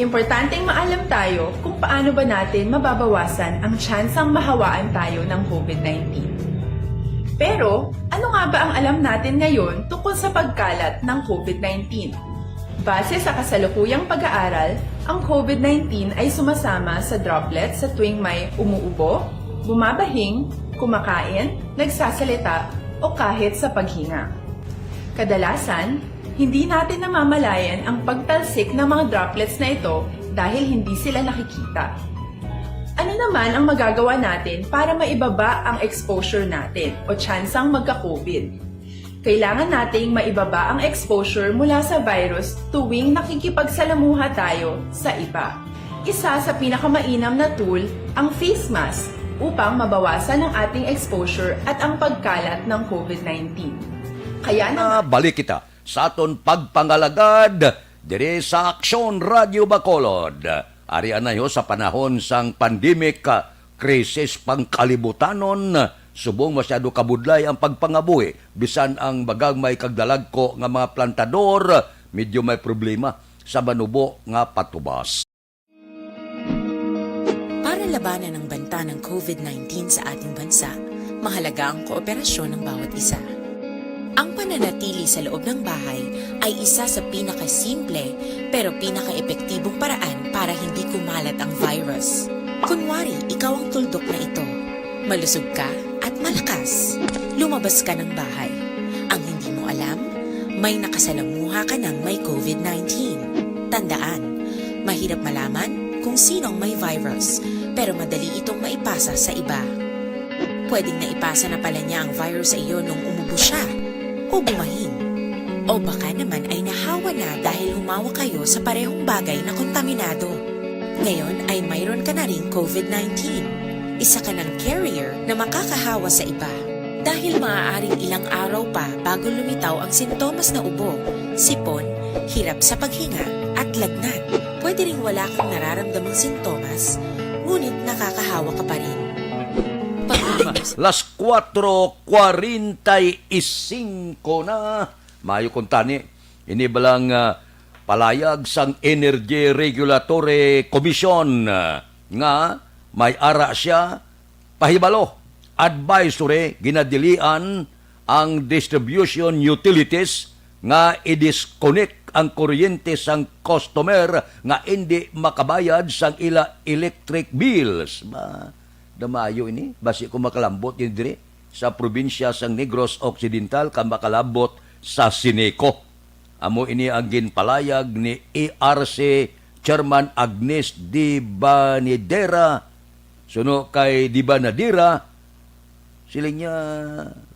Importanteng maalam tayo kung paano ba natin mababawasan ang tsansang mahawaan tayo ng COVID nineteen. Pero, ano nga ba ang alam natin ngayon tungkol sa pagkalat ng COVID nineteen? Base sa kasalukuyang pag-aaral, ang COVID nineteen ay sumasama sa droplets sa tuwing may umuubo, bumabahing, kumakain, nagsasalita, o kahit sa paghinga. Kadalasan, hindi natin namamalayan ang pagtalsik ng mga droplets na ito dahil hindi sila nakikita. Ano naman ang magagawa natin para maibaba ang exposure natin o tsansang magka-COVID? Kailangan nating maibaba ang exposure mula sa virus tuwing nakikipagsalamuha tayo sa iba. Isa sa pinakamainam na tool ang face mask upang mabawasan ang ating exposure at ang pagkalat ng COVID nineteen. Kaya naman, balik kita sa aton pagpangalagad diri sa Aksyon Radyo Bacolod. Ari anay ho sa panahon sang pandemic, ah, krisis pangkalibutanon, subong masyado kabudlay ang pagpangabuhi, bisan ang bagagmay kag dalagko nga mga plantador medyo may problema sa manubo nga patubas. Para labanan ang banta ng COVID nineteen sa ating bansa, mahalaga ang kooperasyon ng bawat isa. Ang pananatili sa loob ng bahay ay isa sa pinakasimple pero pinakaepektibong paraan para hindi kumalat ang virus. Kunwari, ikaw ang tuldok na ito. Malusog ka at malakas. Lumabas ka ng bahay. Ang hindi mo alam, may nakasalamuha ka ng may COVID nineteen. Tandaan, mahirap malaman kung sino ang may virus. pero madali itong maipasa sa iba. Pwedeng naipasa na pala niya ang virus sa iyo nung umubo siya o bumahing. O baka naman ay nahawa na dahil humawa kayo sa parehong bagay na kontaminado. Ngayon ay mayroon ka na ring covid nineteen. Isa ka ng carrier na makakahawa sa iba. Dahil maaaring ilang araw pa bago lumitaw ang sintomas na ubo, sipon, hirap sa paghinga, at lagnat. Pwede ring wala kang nararamdamang sintomas, ngunit nakakahawa ka pa rin. Pag-iwas. Las kuwatro kwarenta y singko na. Maayo kuntani, ini balang ah, palayag sang Energy Regulatory Commission ah, nga may ara siya pahibalo, advisory, ginadilian ang distribution utilities nga i-disconnect ang kuryente sang customer nga indi makabayad sang ila electric bills. Ba, damayo ini. Basi ko makalambot ini diri sa probinsya sang Negros Occidental ka makalabot sa Sineco. Amo ini ang ginpalayag ni E R C Chairman Agnes Dibanidera. Suno kay Dibanadira, siling niya,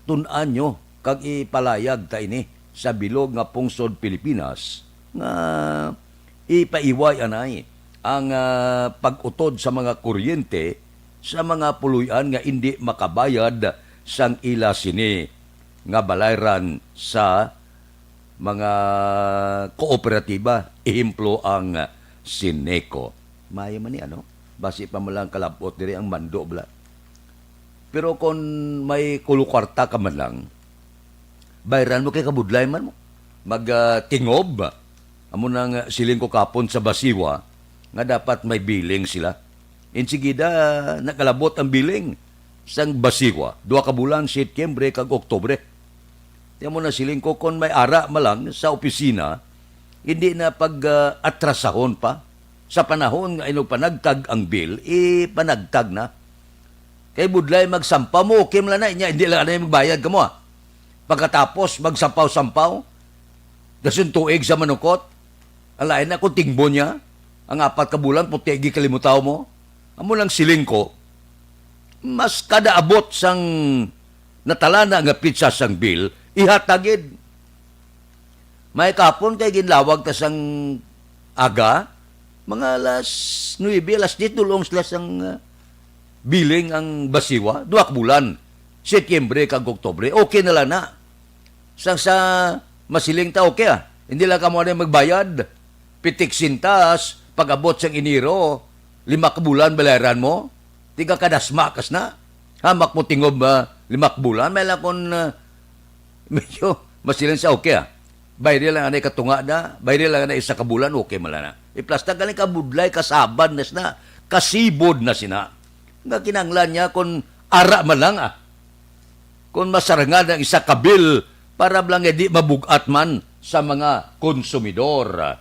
tun-an nyo kag ipalayag ta ini sa bilog nga pungsod Pilipinas nga ipaiway anay ang ah, pag-utod sa mga kuryente sa mga puloy-an nga indi makabayad sang ila sini nga balayran sa mga kooperatiba, ehemplo ang Sineco. Maayo man ni ano, basi pa man lang kalab-ot diri ang mando bala. Pero kon may kulukwarta ka man lang, bayran mo kay kabudlay man mo. Mag ah, tingob. Amo nang siling ko kapon sa Basiwa nga dapat may billing sila. Insigida nakalabot ang billing sang Basiwa, duha ka bulan, Setyembre kag Oktubre. Tiyan mo na siling ko, kon may ara man lang sa opisina, hindi na pag ah, atrasahon pa. Sa panahon nga inugpanagtag ang bill, ipanagtag na. Kay budlay magsampaw mo, okay man lang na, nya, hindi lang na magbayad ka mo ah. Pagkatapos, magsampaw-sampaw, dason tuig sa manukot, ang lain na kung tingbo niya, ang apat ka bulan, puti gikalimutaw mo. Amo lang siling ko, mas kada abot sang natalana nga pitsa sang bill, ihatagid. May kapon kay ginlawag ta sang aga, mga alas nuebe, alas diyes, dulong sila sang ah, billing ang Basiwa, duha ka bulan, Setyembre kag Oktubre, okay na lang na. Sang sa masiling ta, okay ah, hindi lang kamo na magbayad, pitik sintas, pag-abot sang Enero, lima ka bulan bayaran mo, tiga kadasma kas na, hamak mo tingob ah, lima ka bulan, may lang kung ah, medyo masiling sa okay ah. Bayri lang anay katunga na, bayri lang anay isa ka bulan, okay man lang na. Iplasta galing kabudlay, kasabad na sina, kasibod na sina. Nga kinanglan niya kung ara man lang ah. Kung masarangan ang isa ka bill para lang di mabugat man sa mga konsumidor.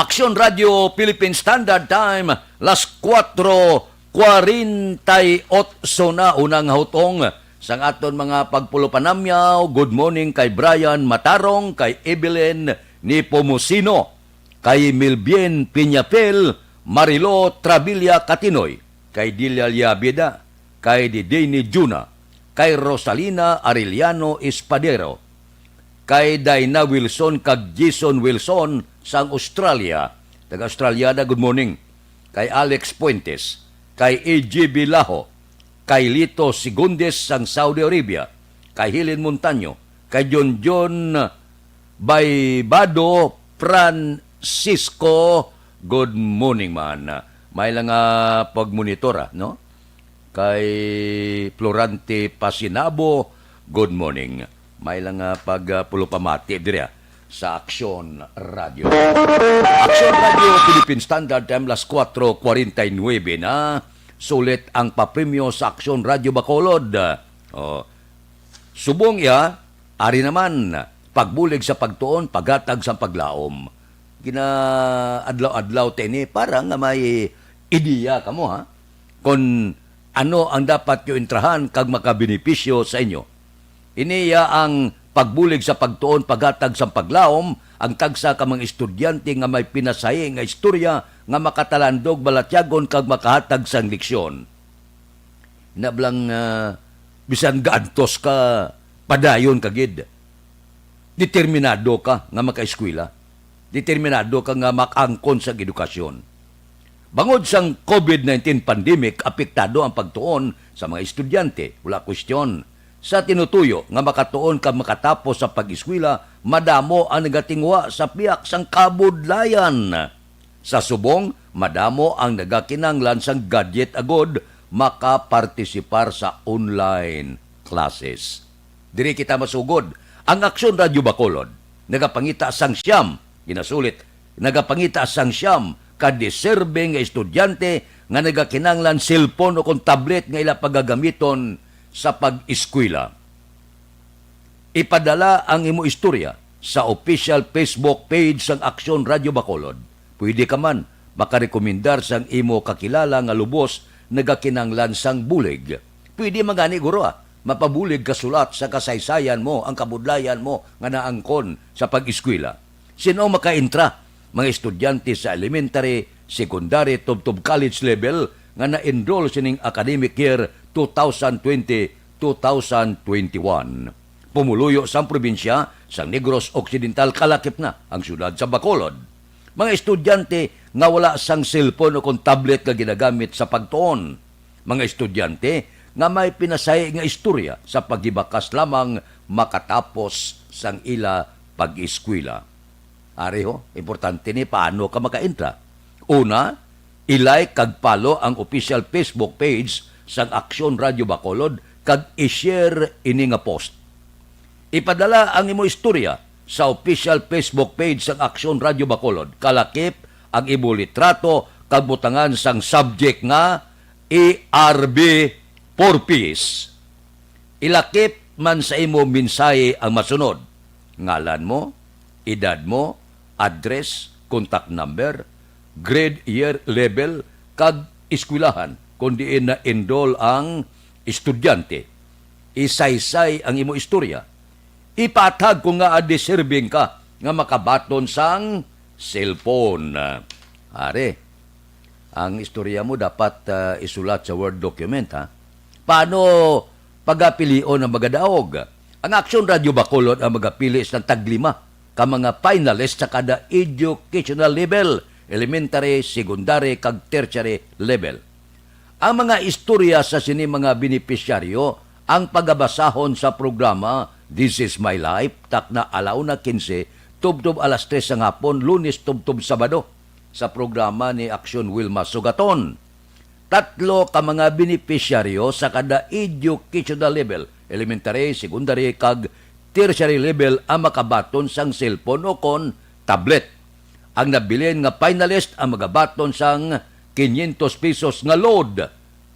Aksyon Radio Philippine Standard Time, las kuwatro kwarenta y otso na unang hutong sang aton mga pagpulopanamyaw. Good morning kay Brian Matarong, kay Evelyn Nepomuceno, kay Milbien Piñapel, Marilo Travilla Catinoy, kay Delia Liabida, kay Didini Juna, kay Rosalina Arellano Espadero, kay Dina Wilson kag Jason Wilson sang Australia. Taga Australia na, good morning. Kay Alex Fuentes, kay A G B Laho, kay Lito Segundes sang Saudi Arabia, kay Helen Montaño, kay John John Baybado Francisco, good morning man. May lang nga pagmonitor, ah, no? Kay Florante Pasinabo, good morning. May lang nga pagpulupamati diri, ah, sa Aksyon Radio. Aksyon Radio, Philippine Standard Time, las kuwatro kwarenta y nuebe na. Sulit ang papremyo sa Aksyon Radio Bacolod. Oh. Subong iya, ari naman, pagbulig sa pagtuon, paghatag sa paglaom. Ginaadlaw-adlaw ta ini para nga may ideya kamo, ha? Kon ano ang dapat nyo intrahan kag makabenepisyo sa inyo. Ini iya ang pagbulig sa pagtuon, paghatag sang paglaom, ang tagsa ka mga estudyante nga may pinasahi nga istorya nga makatalandog, balatyagon, kag makahatag sang leksyon. Nablang, ah, bisan gaantos ka, padayon ka gid. Determinado ka nga makaeskwela. Determinado ka nga makaangkon sa edukasyon. Bangod sang covid nineteen pandemic, apektado ang pagtuon sa mga estudyante, wala kwestiyon. Sa tinutuyo nga makatuon kag makatapos sa pag-eskwela, madamo ang nagatinguha sa pihak sang kabudlayan. Sa subong, madamo ang nagakinahanglan sang gadget agod makapartisipar sa online classes. Diri kita masugod. Ang Aksyon Radyo Bacolod nagapangita sang siyam, ginasulit, nagapangita sang siyam ka deserving nga estudyante nga nagakinahanglan cellphone o kon tablet nga ila pagagamiton sa pag-eskwela. Ipadala ang imo istorya sa official Facebook page sang Aksyon Radyo Bacolod. Pwede ka man makarekomendar sang imo kakilala nga lubos nagakinahanglan sang bulig. Pwede man gani, guro, ah, mapabulig ka sulat sa kasaysayan mo, ang kabudlayan mo nga naangkon sa pag-eskwela. Sino makaintra? Mga estudyante sa elementary, secondary, tubtob college level nga na-enroll sining academic year two thousand twenty, two thousand twenty-one. Pumuluyo sang probinsya sang Negros Occidental, kalakip na ang siyudad sa Bacolod. Mga estudyante nga wala sang cellphone o kon tablet nga ginagamit sa pagtuon. Mga estudyante nga may pinasahi nga istorya sa paghibakas lamang makatapos sang ila pag-eskwela. Ari ho, importante ni paano ka makaentra. Una, i-like kag follow ang official Facebook page sang Aksyon Radyo Bacolod kag i-share ini nga post. Ipadala ang imo istorya sa official Facebook page sang Aksyon Radyo Bacolod. Kalakip ang imo litrato kag butangan sang subject nga A R B for Peace. Ilakip man sa imo mensahe ang masunod: ngalan mo, edad mo, address, contact number, grade, year, level, kag eskwelahan kon diin na-enroll ang estudyante. Isaysay ang imo istorya. Ipaathag kon ngaa deserving ka nga makabaton sang cellphone. Ari, ang istorya mo dapat, ah, isulat sa Word document, ha? Paano pagapilion ang magadaog? Ang Aksyon Radyo Bacolod ang magapili sa taglima ka mga finalist sa kada educational level, elementary, secondary, kag tertiary level. Ang mga istorya sa sini mga benepisyaryo ang pagabasahon sa programa This Is My Life, takna alauna quince, tubtob alas tres sang hapon, Lunes tubtob Sabado, sa programa ni Aksyon Wilma Sugaton. Tatlo ka mga benepisyaryo sa kada educational level, elementary, secondary, kag tertiary level, ang makabaton sang cellphone o kon tablet. Ang nabilin nga finalist ang magabaton sang quinientos pesos nga load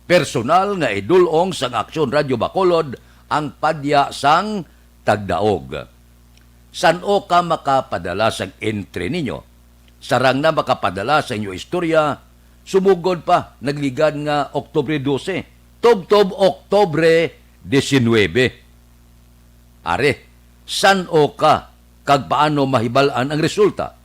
personal nga idul-ong sang Aksyon Radyo Bacolod ang padya sang tagdaog. San-o ka makapadala sang entry ninyo? Sarang na makapadala sa inyo istorya, sumugod pa, nagligad nga Oktubre dose, tubtob Oktubre diecinuebe. Ari, san-o ka kag paano mahibal-an ang resulta?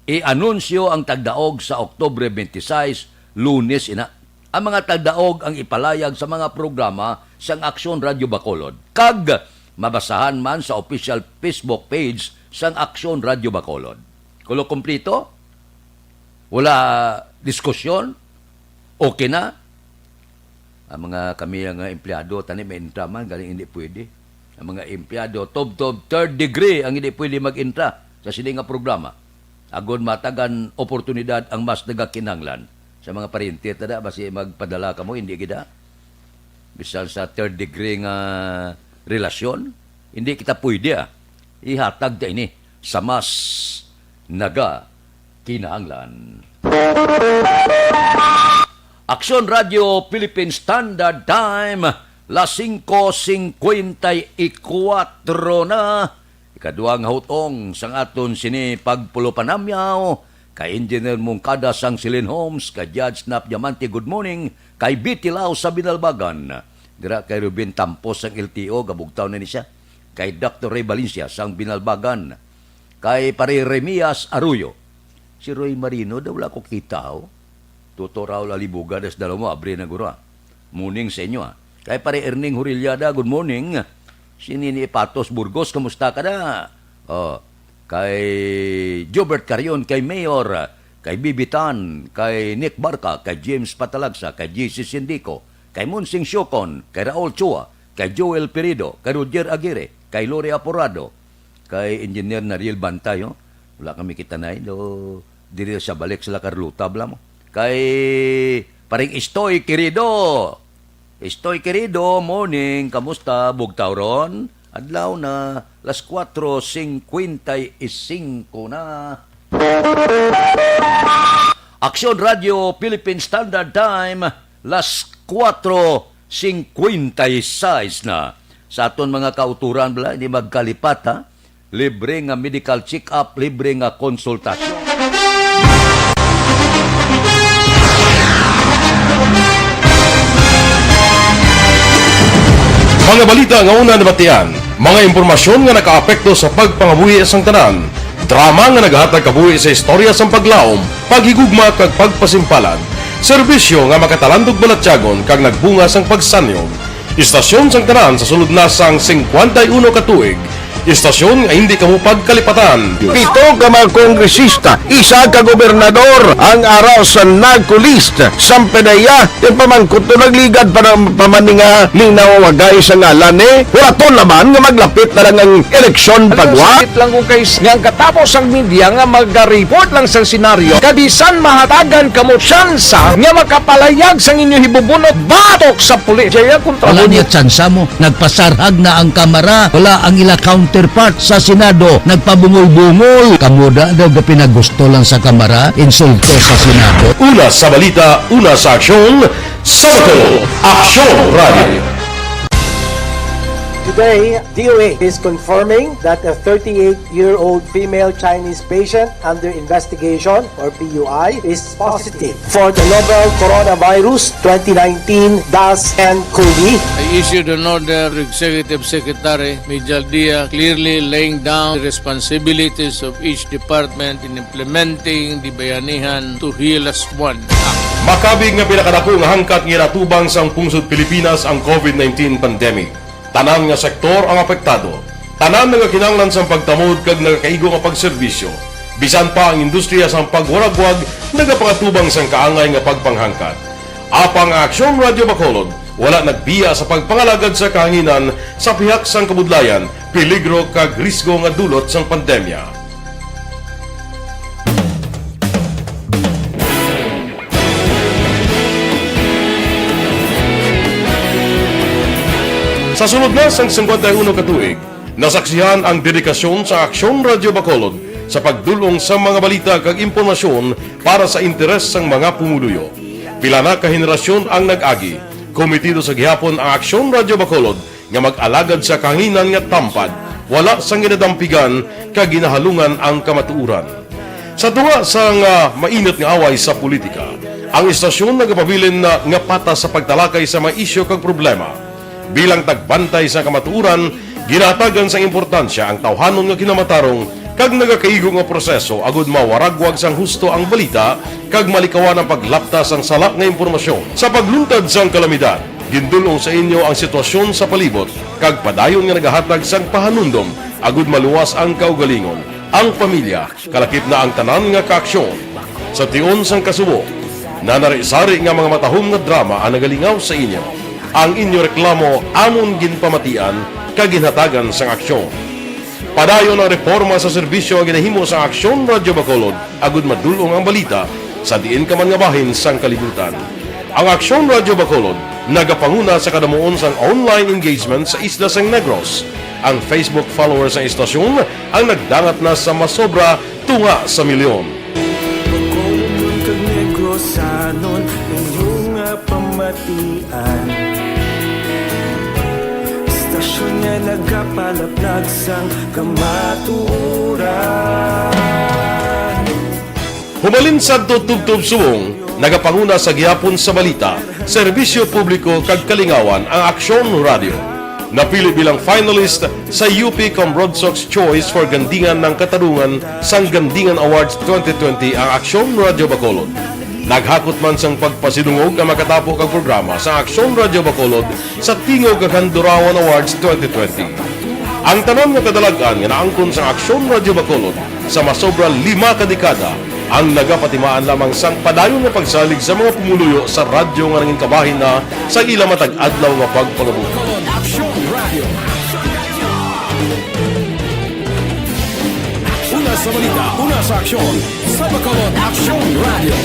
I-anunsyo ang tagdaog sa Oktubre twenty-six, Lunes ina. Ang mga tagdaog ang ipalayag sa mga programa sang Aksyon Radyo Bacolod, kag mabasahan man sa official Facebook page sang Aksyon Radyo Bacolod. Kulo kumplito? Wala diskusyon? Okay na? Ang mga kami nga empleyado, tani may intra man, galing hindi pwede. Ang mga empleyado, tubtob third degree ang hindi pwede mag-intra sa sini nga programa. Agod matagan oportunidad ang mas nagakinahanglan. Sa mga paryente, tada, basi magpadala kamo, hindi gid, ha? Bisan sa third degree nga relasyon, hindi kita pwede, ah. Ihatag ta ini sa mas naga kinahanglan. Aksyon Radio Philippine Standard Time, las singko singkwenta y kuwatro na. Ikaduha nga hutong sang aton sini pagpulupanamyaw, kay Engineer Mungkada sang Silin Homes, kay Judge Nap Diamante, good morning, kay B T Lao sa Binalbagan, dira kay Ruben Tampos sang L T O, gabugtaw na ni siya, kay Doctor Ray Valencia sang Binalbagan, kay Pare Remias Arroyo Si Roy Marino daw wala ko kita, oh. Tuto Raul Alibuga, das dalawa mo, abri na gura. Morning sa inyo, ah. Kay Pare Erning Hurillada, good morning. Si Nini Patos Burgos, kamusta ka na? Oh, kay Jobert Carion, kay Mayor, kay Bibitan, kay Nick Barca, kay James Patalagsa, kay J C Sindico, kay Monsing Siocon, kay Raul Chua, kay Joel Pirido, kay Roger Aguirre, kay Lori Aporado, kay Engineer Nariel Bantay, oh. Wala kami kita na, eh. Do, diri sa balik sila Carlota, bala mo. Kay Paring Istoy Querido. Istoy Querido, morning. Kamusta? Bugtaw ron? Adlaw na, las kuwatro singkwenta y singko na. Aksyon Radio Philippine Standard Time, las kuwatro singkwenta y seis na. Sa aton mga kauturan, bala, hindi magkalipat, ha? Libre nga medical check-up, libre nga konsultasyon. Mga balita nga una nabatian, mga impormasyon nga nakaapekto sa pagpangabuhi sang tanan, drama nga nagahatag kabuhi sa istorya sang paglaom, paghigugma kag pagpasimpalan, serbisyo nga makatalandog balatyagon kag nagbunga sang pagsanyog. Istasyon sang tanan sa sulod na sang singkwenta y uno ka tuig. Istasyon nga hindi kamo pagkalipatan. Pito ka mga kongresista, isa ka gobernador ang ara sa NAGCO list. Sampanaya, yung pamangkot to nagligad pa ng pamaninga ning nawawagay sa ngalan ni Huraton naman nga maglapit na lang ang eleksyon pagwa. Sakit lang kung kay nga ang katapos ang media nga magariport lang sa senaryo, kabisan mahatagan kamo tsansa nga makapalayag sang inyo hibubunot batok sa pulis. Jaya kontra Wala mo niya tsansa mo. Nagpasarhag na ang Kamara. Wala ang ila counterpart sa Senado. Nagpabungol-bungol. Kamo da daw gapinagusto lang sa Kamara. Insulto sa Senado. Una sa balita, una sa aksyon, sa Bacolod, Aksyon Radio. Today, D O A is confirming that a thirty-eight-year-old female Chinese patient under investigation, or P U I, is positive for the novel coronavirus twenty nineteen dash N cov. I issued an order to Executive Secretary Mijal Dia, clearly laying down the responsibilities of each department in implementing the Bayanihan to Heal As One Act. Makabig nga pinakadako nga hangkat nga ginatubang sang pungsod Pilipinas ang covid nineteen pandemic. Tanan nga sektor ang apektado. Tanan nagakinahanglan sang pagtamod kag nagakaigo nga pagserbisyo. Bisan pa ang industriya sang pagwaragwag nagapangatubang sang kaangay nga pagpanghangkat. Apang ang Aksyon Radio Bacolod wala nagbiya sa pagpangalagad sa kahanginan sa pihak sang kabudlayan, peligro kag risgo nga dulot sang pandemya. Sa sulod na sang singkwenta y uno ka tuig, nasaksihan ang dedikasyon sa Aksyon Radio Bacolod sa pagdul-ong sa mga balita kag impormasyon para sa interes sang mga pumuluyo. Pila na ka henerasyon ang nag-agi, kometido sa gihapon ang Aksyon Radio Bacolod nga mag-alagad sa kahanginan nga tampad, wala sang ginadampigan kag ginahalungan ang kamatuoran. Sa tunga sang, ah, mainit nga away sa politika, ang istasyon nagapabilin na nga patas sa pagtalakay sa mga isyu kag problema. Bilang tagbantay sa kamatuoran, ginahatagan sang importansya ang tawhanon nga kinamatarong kag nagakaigo nga proseso agud mawaragwag sang husto ang balita kag malikawan ang paglapta sang sala nga impormasyon. Sa pagluntad sang kalamidad, gindul-ong sa inyo ang sitwasyon sa palibot kag padayon nga nagahatag sang pahanumdom agud maluwas ang kaugalingon, ang pamilya, kalakip na ang tanan nga kaaksyon. Sa tion sang kasubo, nanari-sari nga mga matahom nga drama ang nagalingaw sa inyo. Ang inyo reklamo amon ginpamatian kag ginhatagan sang aksyon. Padayon ang reporma sa serbisyo nga ginahimo sa Aksyon Radyo Bacolod agud madul-ong ang balita sa diin ka man nga bahin sang kalibutan. Ang Aksyon Radyo Bacolod nagapanguna sa kadamuon sang online engagement sa isla sang Negros. Ang Facebook followers sang istasyon ang nagdangat na sa masobra tunga sa milyon. Bacolodnon kag Negrosanon, inyo nga pamatian. Istasyon nga nagapalaplag sang kamatuoran. Hubalin sadto tubtob subong, nagapanguna sa gihapon sa balita, serbisyo publiko kag kalingawan ang Aksyon Radyo. Napili bilang finalist sa U P Cambronsox Choice for Gandingan ng Katarungan sang Gandingan Awards twenty twenty ang Aksyon Radyo Bacolod. Naghakot man sang pagpasidungog ang makatapo kag programa sa Aksyon Radyo Bacolod sa Tingog kag Handurawan Awards twenty twenty. Ang tanan nga kadalag-an nga naangkon sa Aksyon Radyo Bacolod sa masobra lima ka dekada ang nagapatimaan lamang sang padayon nga pagsalig sa mga pumuluyo sa radyo nga nangin kabahin na sa ila matag adlaw nga pagpangabot. Aksyon Radio. Una sa balita, una sa aksyon, sa Bacolod Aksyon Radio.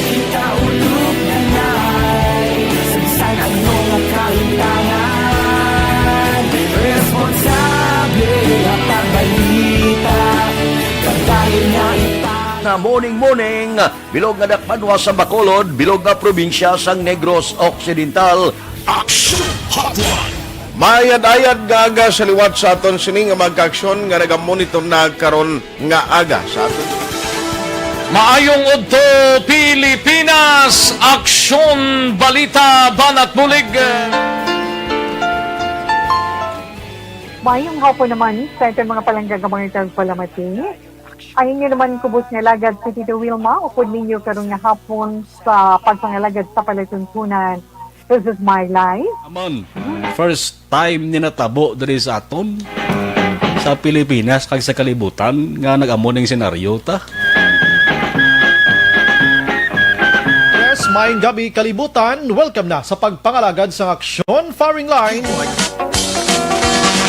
Sa bisan ano nga kahimtangan, responsable at pagbalita, kabayan nga ita. Na morning, morning, bilog nga dakbanwa sa Bacolod, bilog nga probinsya sang Negros Occidental. Action Hotline. Mayad-ayad nga aga sa liwat sa aton sini nga mga kaaksyon nga nagamonitor na karon nga aga sa aton. Maayong udto, Pilipinas! Aksyon, balita, banat bulig. Maayong hapon naman sa aton mga palangga nga mga tagpalamati. Ang inyo naman kubos nga alagad si Tito Wilma, upod ninyo karon nga hapon sa pagpangalagad sa palatuntunan. This is my life. Amon, first time ni natabo diri sa aton, sa Pilipinas kag sa kalibutan nga nag-amo ning senaryo ta. Yes, maayong gabi, kalibutan. Welcome na sa pagpangalagad sang Aksyon Firing Line.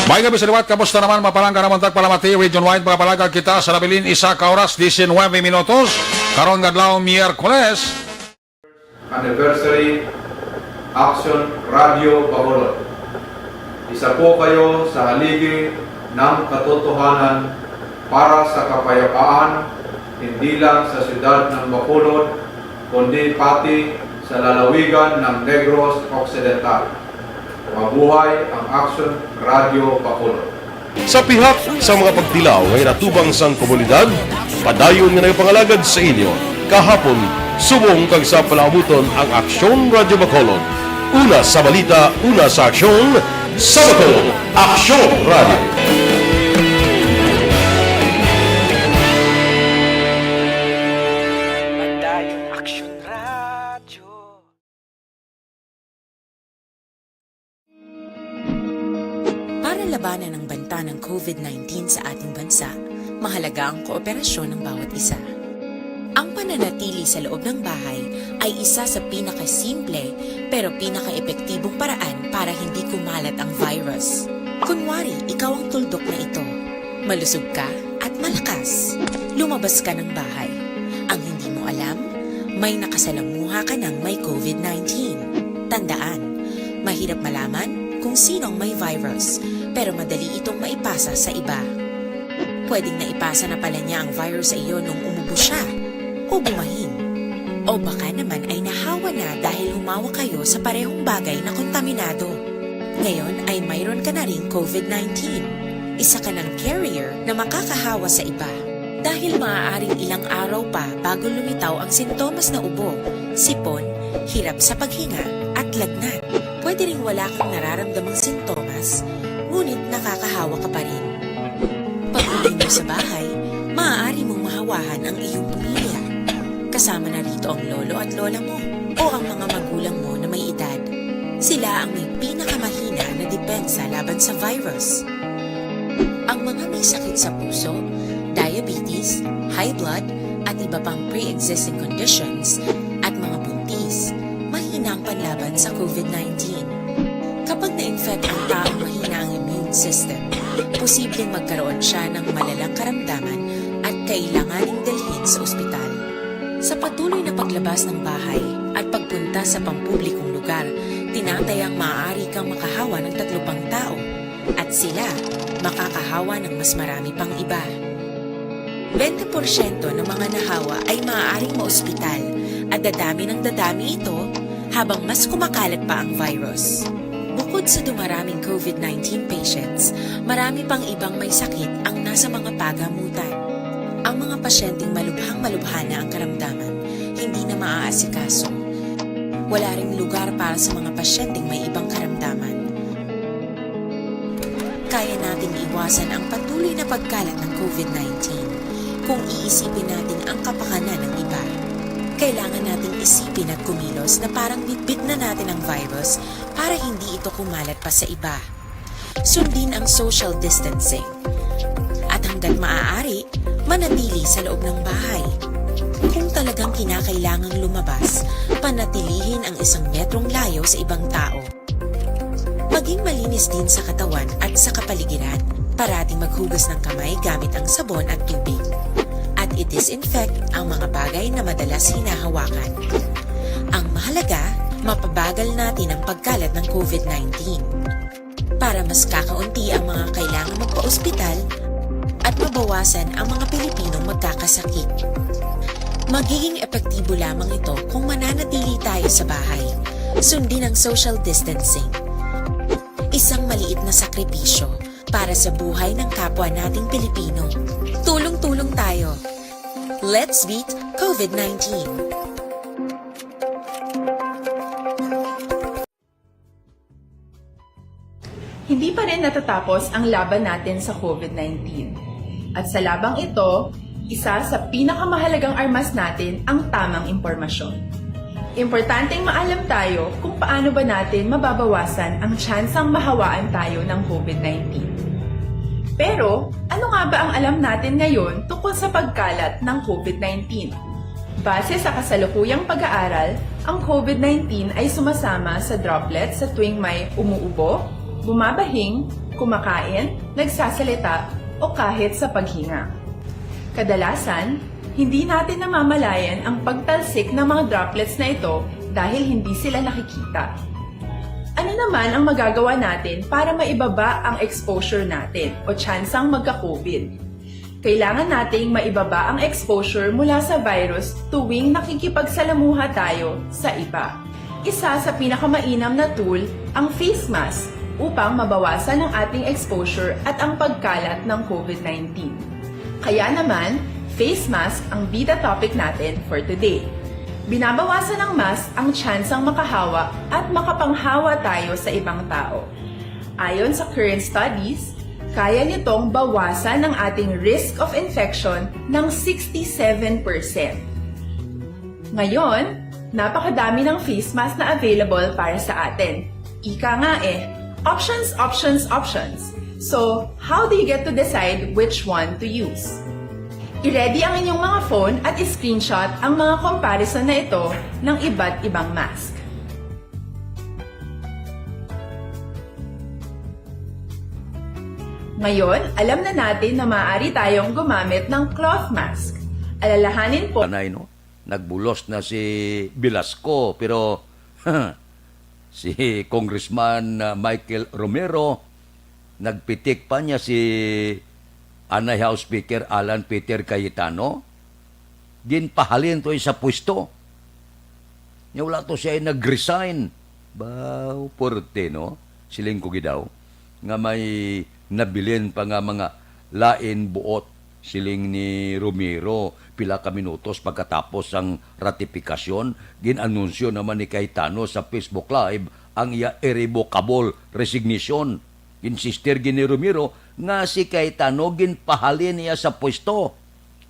May gabi sa liwat, kamusta naman? Mapalangga naman tagpalamati, region-wide, mga palagad kita sa nabilin isa ka oras, diecinuebe minutos. Karon nga adlaw, Miyerkules. Anniversary, Action Radio Bacolod. Isa po kayo sa haligi ng katotohanan para sa kapayapaan, hindi lang sa siyudad ng Bacolod, kundi pati sa lalawigan ng Negros Occidental. Mabuhay ang Action Radio Bacolod. Sa pihak sa mga pagtilaw nga ginatubang sang komunidad, padayon nga nagapangalagad sa inyo kahapon, subong kag sa palaabuton ang Aksyon Radyo Bacolod. Una sa balita, una sa aksyon, sa Bacolod, Aksyon Radyo. Padayon Aksyon Radyo. Para labanan ang banta ng covid nineteen sa ating bansa, mahalaga ang kooperasyon ng bawat isa. Ang pananatili sa loob ng bahay ay isa sa pinakasimple pero pinakaepektibong paraan para hindi kumalat ang virus. Kunwari, ikaw ang tuldok na ito. Malusog ka at malakas. Lumabas ka ng bahay. Ang hindi mo alam, may nakasalamuha ka ng may covid nineteen. Tandaan, mahirap malaman kung sino ang may virus, pero madali itong maipasa sa iba. Pwedeng naipasa na pala niya ang virus sa iyo nung umubo siya o bumahin. O baka naman ay nahawa na dahil humawak kayo sa parehong bagay na kontaminado. Ngayon ay mayroon ka na ring covid nineteen. Isa ka ng carrier na makakahawa sa iba. Dahil maaaring ilang araw pa bago lumitaw ang sintomas na ubo, sipon, hirap sa paghinga, at lagnat. Pwede ring wala kang nararamdamang sintomas, ngunit nakakahawa ka pa rin. Pag-uwi mo sa bahay, maaari mong mahawahan ang iyong pamilya. Kasama na rito ang lolo at lola mo o ang mga magulang mo na may edad. Sila ang may pinakamahina na depensa laban sa virus. Ang mga may sakit sa puso, diabetes, high blood, at iba pang pre-existing conditions, at mga buntis, mahina ang panlaban sa covid nineteen. Kapag na-infect ang taong mahina ang immune system, posibleng magkaroon siya ng malalang karamdaman at kailanganing dalhin sa ospital. Sa patuloy na paglabas ng bahay at pagpunta sa pampublikong lugar, tinatayang maaari kang makahawa ng tatlo pang tao at sila makakahawa ng mas marami pang iba. Bente porsyento ng mga nahawa ay maaaring maospital at dadami ng dadami ito habang mas kumakalat pa ang virus. Bukod sa dumaraming covid nineteen patients, marami pang ibang may sakit ang nasa mga pagamutan. Ang mga pasyenteng malubhang-malubha na ang karamdaman, hindi na maaasikaso. Wala ring lugar para sa mga pasyenteng may ibang karamdaman. Kaya nating iwasan ang patuloy na pagkalat ng covid nineteen kung iisipin natin ang kapakanan ng iba. Kailangan nating isipin at kumilos na parang bitbit na natin ang virus para hindi ito kumalat pa sa iba. Sundin ang social distancing. At hanggat maaari, manatili sa loob ng bahay. Kung talagang kinakailangang lumabas, panatilihin ang isang metrong layo sa ibang tao. Maging malinis din sa katawan at sa kapaligiran. Parating maghugas ng kamay gamit ang sabon at tubig. At i-disinfect ang mga bagay na madalas hinahawakan. Ang mahalaga, mapabagal natin ang pagkalat ng covid nineteen. Para mas kakaunti ang mga kailangan magpa-ospital at mabawasan ang mga Pilipinong magkakasakit. Magiging epektibo lamang ito kung mananatili tayo sa bahay. Sundin ang social distancing. Isang maliit na sakripisyo para sa buhay ng kapwa nating Pilipino. Tulong-tulong tayo. Let's beat covid nineteen. Hindi pa rin natatapos ang laban natin sa covid nineteen. At sa labang ito, isa sa pinakamahalagang armas natin ang tamang impormasyon. Importanteng maalam tayo kung paano ba natin mababawasan ang tsansang mahawaan tayo ng covid nineteen. Pero, ano nga ba ang alam natin ngayon tungkol sa pagkalat ng covid nineteen? Base sa kasalukuyang pag-aaral, ang covid nineteen ay sumasama sa droplets sa tuwing may umuubo, bumabahing, kumakain, nagsasalita, o kahit sa paghinga. Kadalasan, hindi natin namamalayan ang pagtalsik ng mga droplets na ito dahil hindi sila nakikita. Ano naman ang magagawa natin para maibaba ang exposure natin o tsansang magka-covid? Kailangan nating maibaba ang exposure mula sa virus tuwing nakikipagsalamuha tayo sa iba. Isa sa pinakamainam na tool ang face mask upang mabawasan ang ating exposure at ang pagkalat ng covid nineteen. Kaya naman, face mask ang bida topic natin for today. Binabawasan ng mask ang tsansang makahawa at makapanghawa tayo sa ibang tao. Ayon sa current studies, kaya nitong bawasan ang ating risk of infection ng sixty-seven percent. Ngayon, napakadami ng face mask na available para sa atin. Ika nga eh, options, options, options. So, how do you get to decide which one to use? I-ready ang inyong mga phone at i-screenshot ang mga comparison na ito ng iba't ibang mask. Ngayon, alam na natin na maaari tayong gumamit ng cloth mask. Alalahanin po, Anay, no? Nagbulos na si Velasco, pero si Congressman, uh, Michael Romero, nagpitik pa niya si anay House Speaker Alan Peter Cayetano. Ginpahalin to sa pwesto. Nya wala to siya nag-resign. Baw, puwerte, no? Siling ko gid daw nga may nabilin pa nga mga lain buot. Siling ni Romero, pila ka minutos pagkatapos sang ratifikasyon, gin-anunsyo naman ni Cayetano sa Facebook Live ang iya irrevocable resignation. Ginsister gid ni Romero nga si Cayetano ginpahalin niya sa pwesto.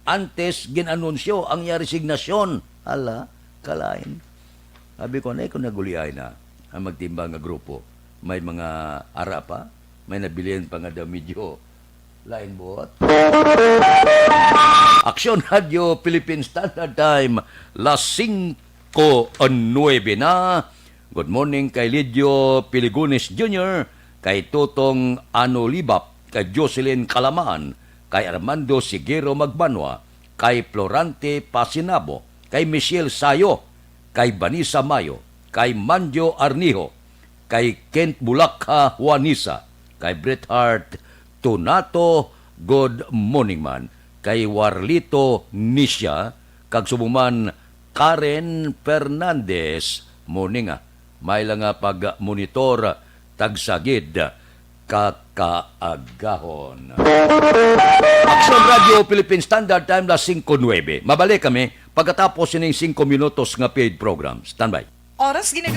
Antes gin-anunsyo ang iya resignasyon. Hala, kalain. Abi ko, "Anay ko naguliay na ang magtimbang nga grupo. May mga ara pa, may nabilin pa nga daw medyo lain buot." Aksyon Radio Philippine Standard Time, las singko nuebe na. Good morning kay Lidio Piligones Junior, kay Totong Anolibap, kay Jocelyn Calaman, kay Armando Sigero Magbanwa, kay Florante Pasinabo, kay Michelle Sayo, kay Vanessa Mayo, kay Manjo Arnijo, kay Kent Bulakha Juanisa, kay Bret Hart Tunato, good morning man, kay Warlito Nisha, kag subong man Karen Fernandez, morning, ah. May lang nga pag-monitor, tagsagid ka kaagahon. Aksyon Radio Philippine Standard Time, las singko nuebe. Mabalik kami pagkatapos sining singko minutos nga paid program. Standby. Oras ginag-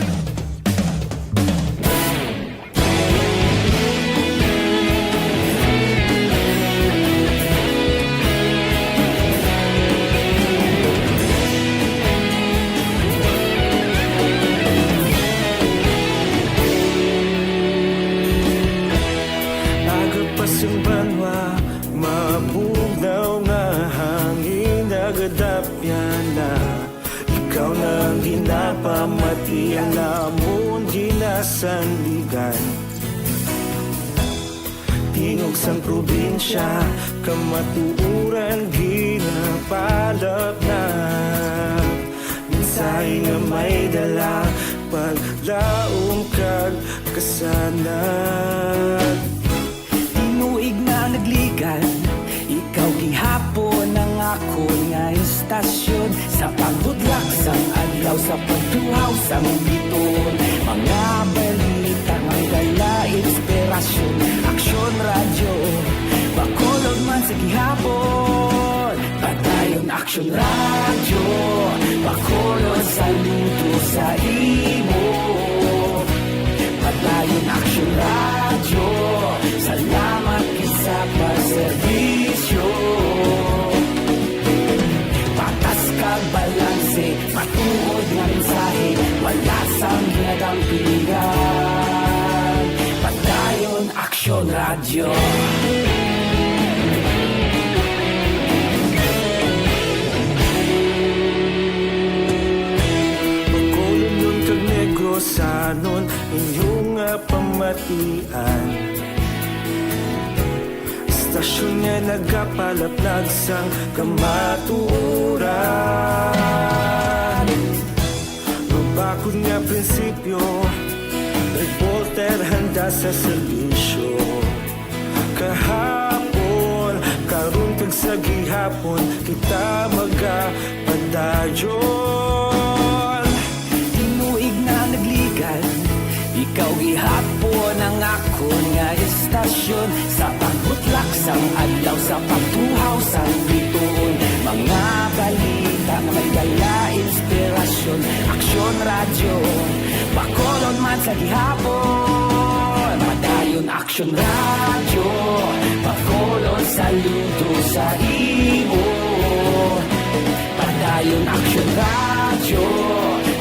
Iya namon ginasandigan. Tingog sang probinsya, kamatuoran ginapalapnag. Mensahe nga may dala, paglaom kag kasanag. Tinuig na nagligan, ikaw gihapon ang akon nga istasyon. Sa pagbudlak sang adlaw, sa pagtuhaw sang bituon, mga balita nga may dala inspirasyon. Aksyon Radyo, Bacolod man sa gihapon. Padayon Aksyon Radyo, Bacolod, saludo sa imo. Padayon Aksyon Radyo, salamat gid sa pagserbisyo. Patas kag balanse, matuod nga mensahe, wala sang ginadampigan. Padayon Aksyon Radyo. Bacolodnon kag Negrosanon, inyo nga pamatian. Istasyon nga nagapalaplag sang kamatuoran. Mabakod nga prinsipyo, reporter handa sa serbisyo. Kahapon, karon kag sa gihapon, kita magapadayon. Tinuig na nagligan, ikaw gihapon ang akon nga istasyon. Sa pagbutlak sang adlaw, sa pagtuhaw sang bituon, mga balita nga may dala inspirasyon. Aksyon Radyo, Bacolod man sa gihapon. Padayon Aksyon Radyo, Bacolod, saludo sa imo. Padayon Aksyon Radyo,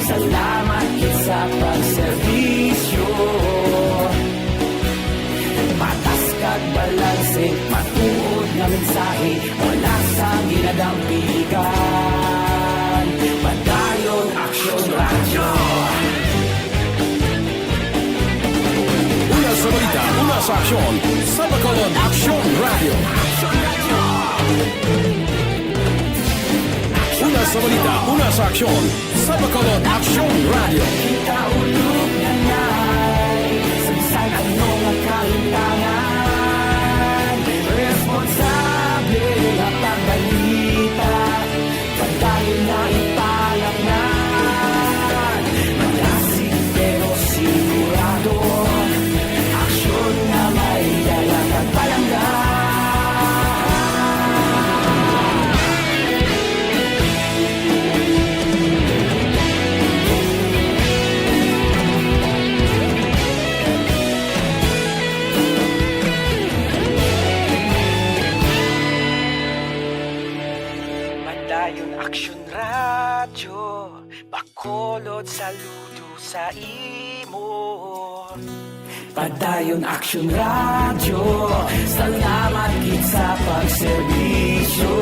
salamat gid sa pagserbisyo. Patas kag balanse, matuod nga mensahe, wala sang ginadampigan. Padayon Aksyon Radyo. Una sa balita, una sa aksyon, sa Bacolod Aksyon Radyo. Una sa balita, una sa aksyon, sa Bacolod Aksyon Radyo. Kita ulog na nay, sa bisan ano nga kahintangan, responsable nga pagbalita, padayon na ipalapngan. Malasig pero sigurado, aksyon nga may dala kag palangga. Padayon Aksyon Radyo, Bacolod, saludo sa imo. Padayon Aksyon Radyo, salamat gid sa pagserbisyo.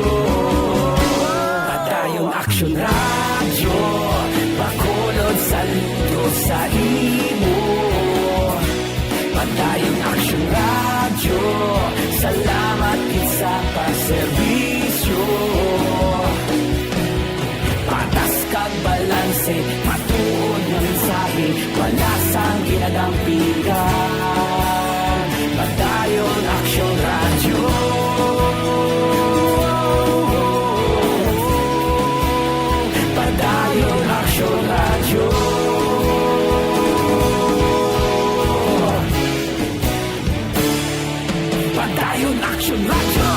Padayon Aksyon Radyo, Bacolod, saludo sa imo. Padayon Aksyon Radyo, salamat gid sa pagserbisyo. Patas kag balanse, matuod nga mensahe, wala sang ginadampigan. Padayon Aksyon Radyo. Padayon Aksyon Radyo. Padayon Aksyon Radyo.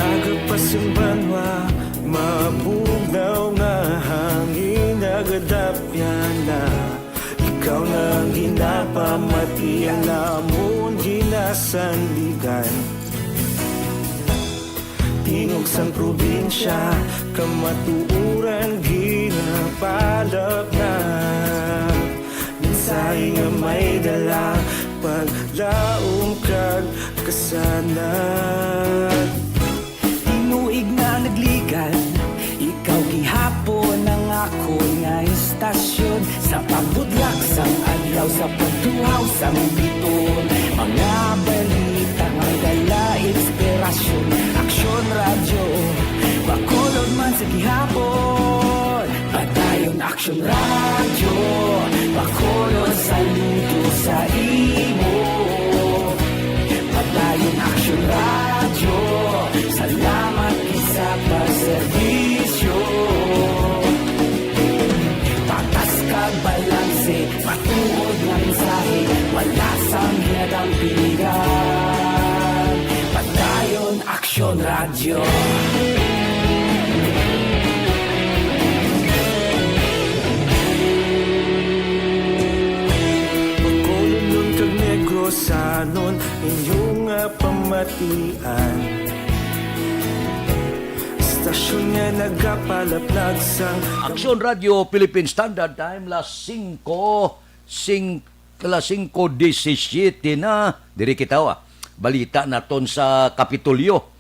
Aga pa sing banwa, mabugnaw nga hangin nga sandigan. Tingog sang probinsya, kamatuoran ginapalapnag. Mensahe nga may dala, paglaom kag kasanag. Tinuig na nagligan, ikaw gihapon ang akon nga istasyon. Sa pagbutlak sang adlaw, sa pagtuhaw sang biton, mga balita nga dala inspirasyon. Aksyon Radyo, Bacolod man sa gihapon. Padayon Aksyon Radyo, Bacolod saludo sa imo. Padayon Aksyon Radyo, salamat gid sa pagserbisyo. Patas kag balanse, matuod nga mensahe, wala sang ginadampingan. Padayon Aksyon Radyo. Bacolodnon kag Negrosanon, inyo nga pamatian. Istasyon nga nagapalaplag sang Aksyon Radyo Philippine Standard Time, las singko, sing-, las singko disisiyete na. Diri kita, ah. Balita naton sa Kapitolyo.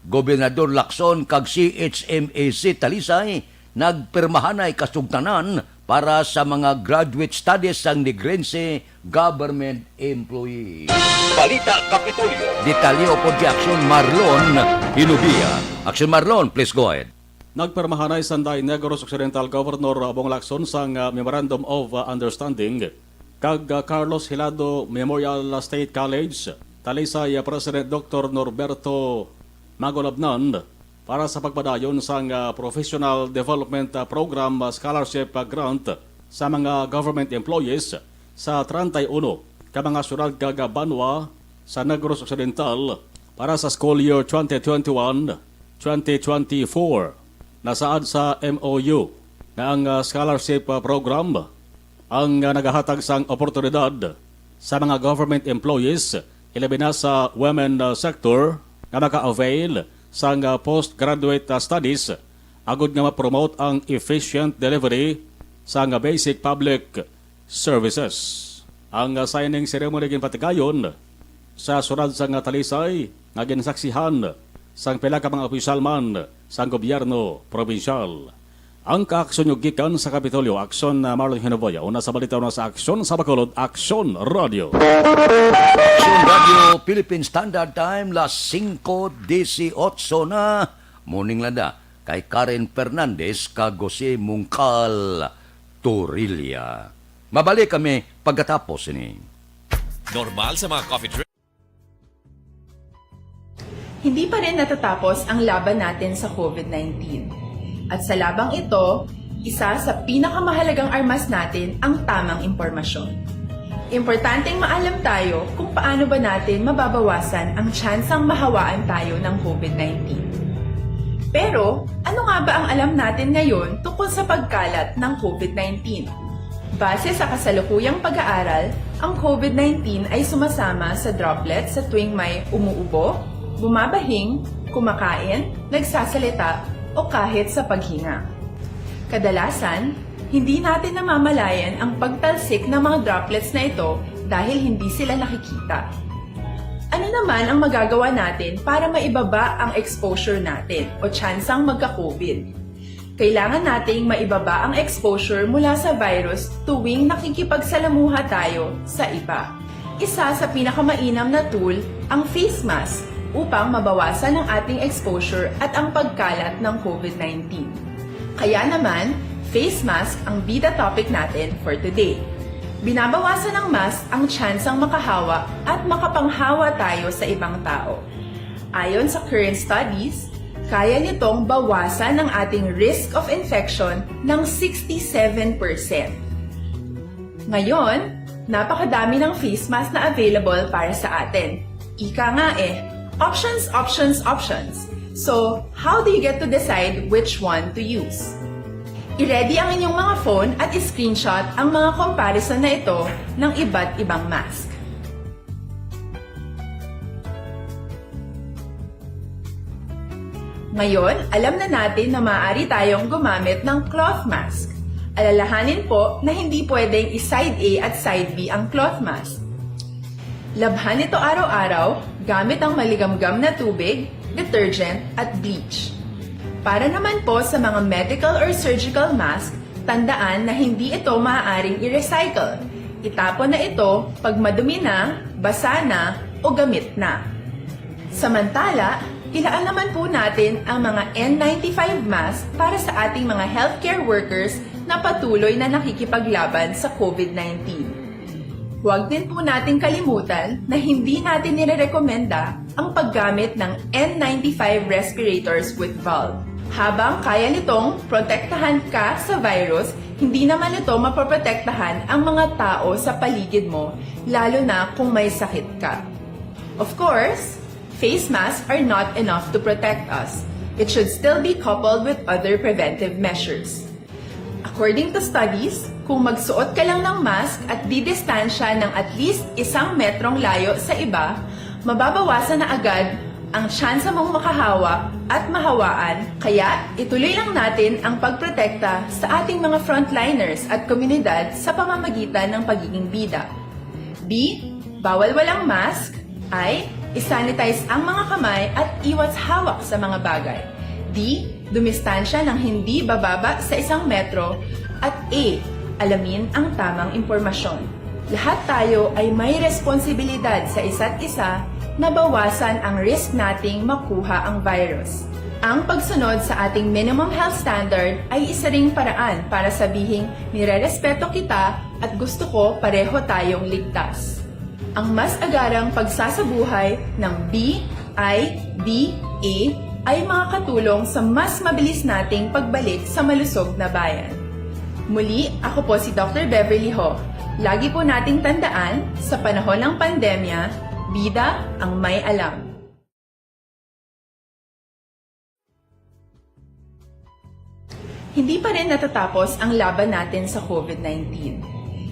Gobernador Lacson kag C H M A C Talisay nagpirmahanay kasugtanan para sa mga graduate studies sang Negrense government employee. Balita Kapitolyo. Detalye upod kay Aksyon Marlon Hinubia. Aksyon Marlon, please go ahead. Nagpirmahanay sanday Negros Occidental Governor Bong Lacson sang, ah, Memorandum of, ah, Understanding kag, ah, Carlos Hilado Memorial State College, Talisay, ah, President Doctor Norberto Magolabnan para sa pagpadayon sang, ah, Professional Development, ah, Program, ah, Scholarship, ah, Grant sa mga government employees sa treinta y uno ka mga syudad kag banwa sa Negros Occidental para sa school year twenty twenty-one, twenty twenty-four. Nasaad sa M O U nga ang, ah, scholarship, ah, program ang, ah, nagahatag sang oportunidad sa mga government employees, ilabi na sa women, ah, sector, nga maka-avail sang, ah, postgraduate, ah, studies agud nga ma-promote ang efficient delivery sang, ah, basic public services. Ang, ah, signing ceremony ginpatigayon sa syudad sang, ah, Talisay nga ginsaksihan sang pila ka mga opisyal man sang gobyerno probinsyal. Ang kaaksyon nyo gikan sa Kapitolyo, Aksyon, ah, Marlon Hinoboya. Una sa balita, una sa aksyon sa Bacolod, Aksyon Radio. Aksyon Radio Philippine Standard Time, las singko disiotso na. Morning, Landa, kay Karen Fernandez kag Jose Mungkal Torilla. Mabalik kami pagkatapos ini. Normal sa mga coffee drink. Hindi pa rin natatapos ang laban natin sa covid nineteen. At sa labang ito, isa sa pinakamahalagang armas natin ang tamang impormasyon. Importanteng maalam tayo kung paano ba natin mababawasan ang tsansang mahawaan tayo ng covid nineteen. Pero, ano nga ba ang alam natin ngayon tungkol sa pagkalat ng covid nineteen? Base sa kasalukuyang pag-aaral, ang covid nineteen ay sumasama sa droplets sa tuwing may umuubo, bumabahing, kumakain, nagsasalita, o kahit sa paghinga. Kadalasan, hindi natin namamalayan ang pagtalsik ng mga droplets na ito dahil hindi sila nakikita. Ano naman ang magagawa natin para maibaba ang exposure natin o tsansang magka-covid? Kailangan nating maibaba ang exposure mula sa virus tuwing nakikipagsalamuha tayo sa iba. Isa sa pinakamainam na tool ang face mask upang mabawasan ang ating exposure at ang pagkalat ng covid nineteen. Kaya naman, face mask ang bida topic natin for today. Binabawasan ng mask ang tsansang makahawa at makapanghawa tayo sa ibang tao. Ayon sa current studies, kaya nitong bawasan ang ating risk of infection ng sixty-seven percent. Ngayon, napakadami ng face mask na available para sa atin. Ika nga eh, options, options, options. So, how do you get to decide which one to use? I-ready ang inyong mga phone at i-screenshot ang mga comparison na ito ng iba't ibang mask. Ngayon, alam na natin na maaari tayong gumamit ng cloth mask. Alalahanin po na hindi pwedeng i-side A at side B ang cloth mask. Labhan ito araw-araw gamit ang maligamgam na tubig, detergent, at bleach. Para naman po sa mga medical or surgical mask, tandaan na hindi ito maaaring i-recycle. Itapon na ito pag madumi na, basa na, o gamit na. Samantala, ilaan naman po natin ang mga N ninety-five mask para sa ating mga healthcare workers na patuloy na nakikipaglaban sa COVID nineteen. Huwag din po nating kalimutan na hindi natin nirerekomenda ang paggamit ng N ninety-five respirators with valve. Habang kaya nitong protektahan ka sa virus, hindi naman ito mapoprotektahan ang mga tao sa paligid mo, lalo na kung may sakit ka. Of course, face masks are not enough to protect us. It should still be coupled with other preventive measures. According to studies, kung magsuot ka lang ng mask at didistansya ng at least isang metrong layo sa iba, mababawasan na agad ang tsansa mong makahawa at mahawaan. Kaya, ituloy lang natin ang pagprotekta sa ating mga frontliners at komunidad sa pamamagitan ng pagiging bida. B, bawal walang mask. I, isanitize ang mga kamay at iwas hawak sa mga bagay. D, dumistansya ng hindi bababa sa isang metro. At E, alamin ang tamang impormasyon. Lahat tayo ay may responsibilidad sa isa't isa na bawasan ang risk nating makuha ang virus. Ang pagsunod sa ating minimum health standard ay isa ring paraan para sabihing nirerespeto kita at gusto ko pareho tayong ligtas. Ang mas agarang pagsasabuhay ng B I D A ay makakatulong sa mas mabilis nating pagbalik sa malusog na bayan. Muli, ako po si Doctor Beverly Ho. Lagi po nating tandaan, sa panahon ng pandemya, bida ang may alam. Hindi pa rin natatapos ang laban natin sa COVID nineteen.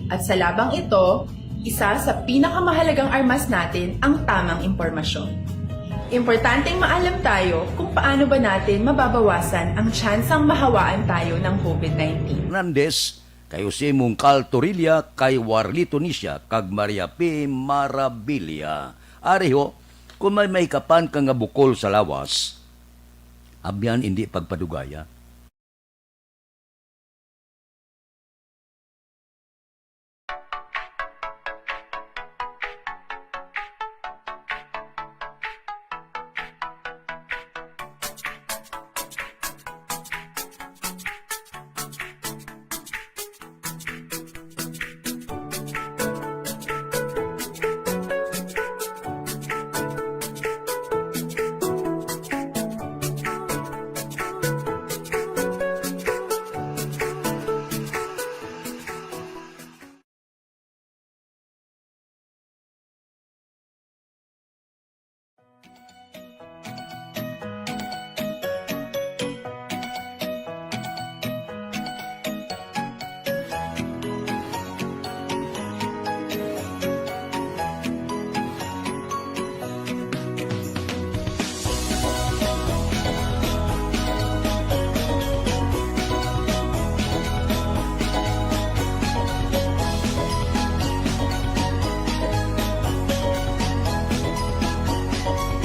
At sa labang ito, isa sa pinakamahalagang armas natin ang tamang impormasyon. Importanteng maalam tayo kung paano ba natin mababawasan ang tsansang mahawaan tayo ng COVID nineteen. Hernandez, kay Jose Mungcal Torilla, kay Warlito Nisia, kag Maria P. Marabilia. Ari ho, kung may mahikapan ka nga bukol sa lawas, abyan indi pagpadugaya.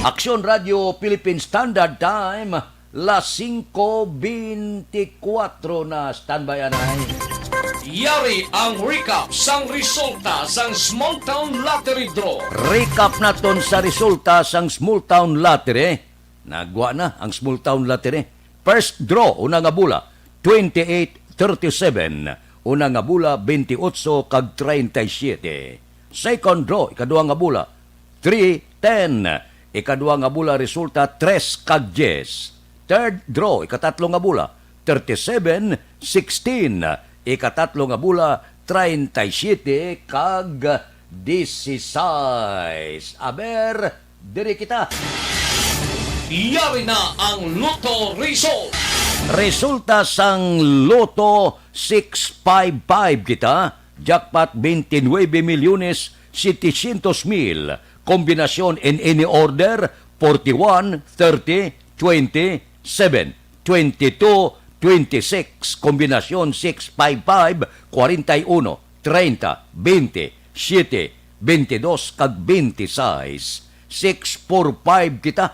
Aksyon Radio Philippine Standard Time, las singko beintikwatro na. Standby anay. Yari ang recap sang resulta sang Small Town Lottery Draw. Recap naton sa resulta sang Small Town Lottery. Nagwa na ang Small Town Lottery. First draw, una nga bola, twenty-eight thirty-seven. Una nga bola, twenty-eight kag treinta y siete. Second draw, ikaduha nga bola, three ten. Ikaduha nga bola, resulta, tres kag diyes. Third draw, ikatatlo nga bola, thirty-seven sixteen. Ikatatlo nga bola, treinta y siete kag dieciséis. Aber, diri kita. Yari na ang Lotto Result. Resulta sang Lotto six five five kita, jackpot twenty-nueve milyones setecientos mil, kombinasyon in any order, forty-one, thirty, twenty, seven, twenty-two, twenty-six, kombinasyon six five five, forty-one, treinta, veinte, siete, veintidós, kag veintiseis. Six four five kita.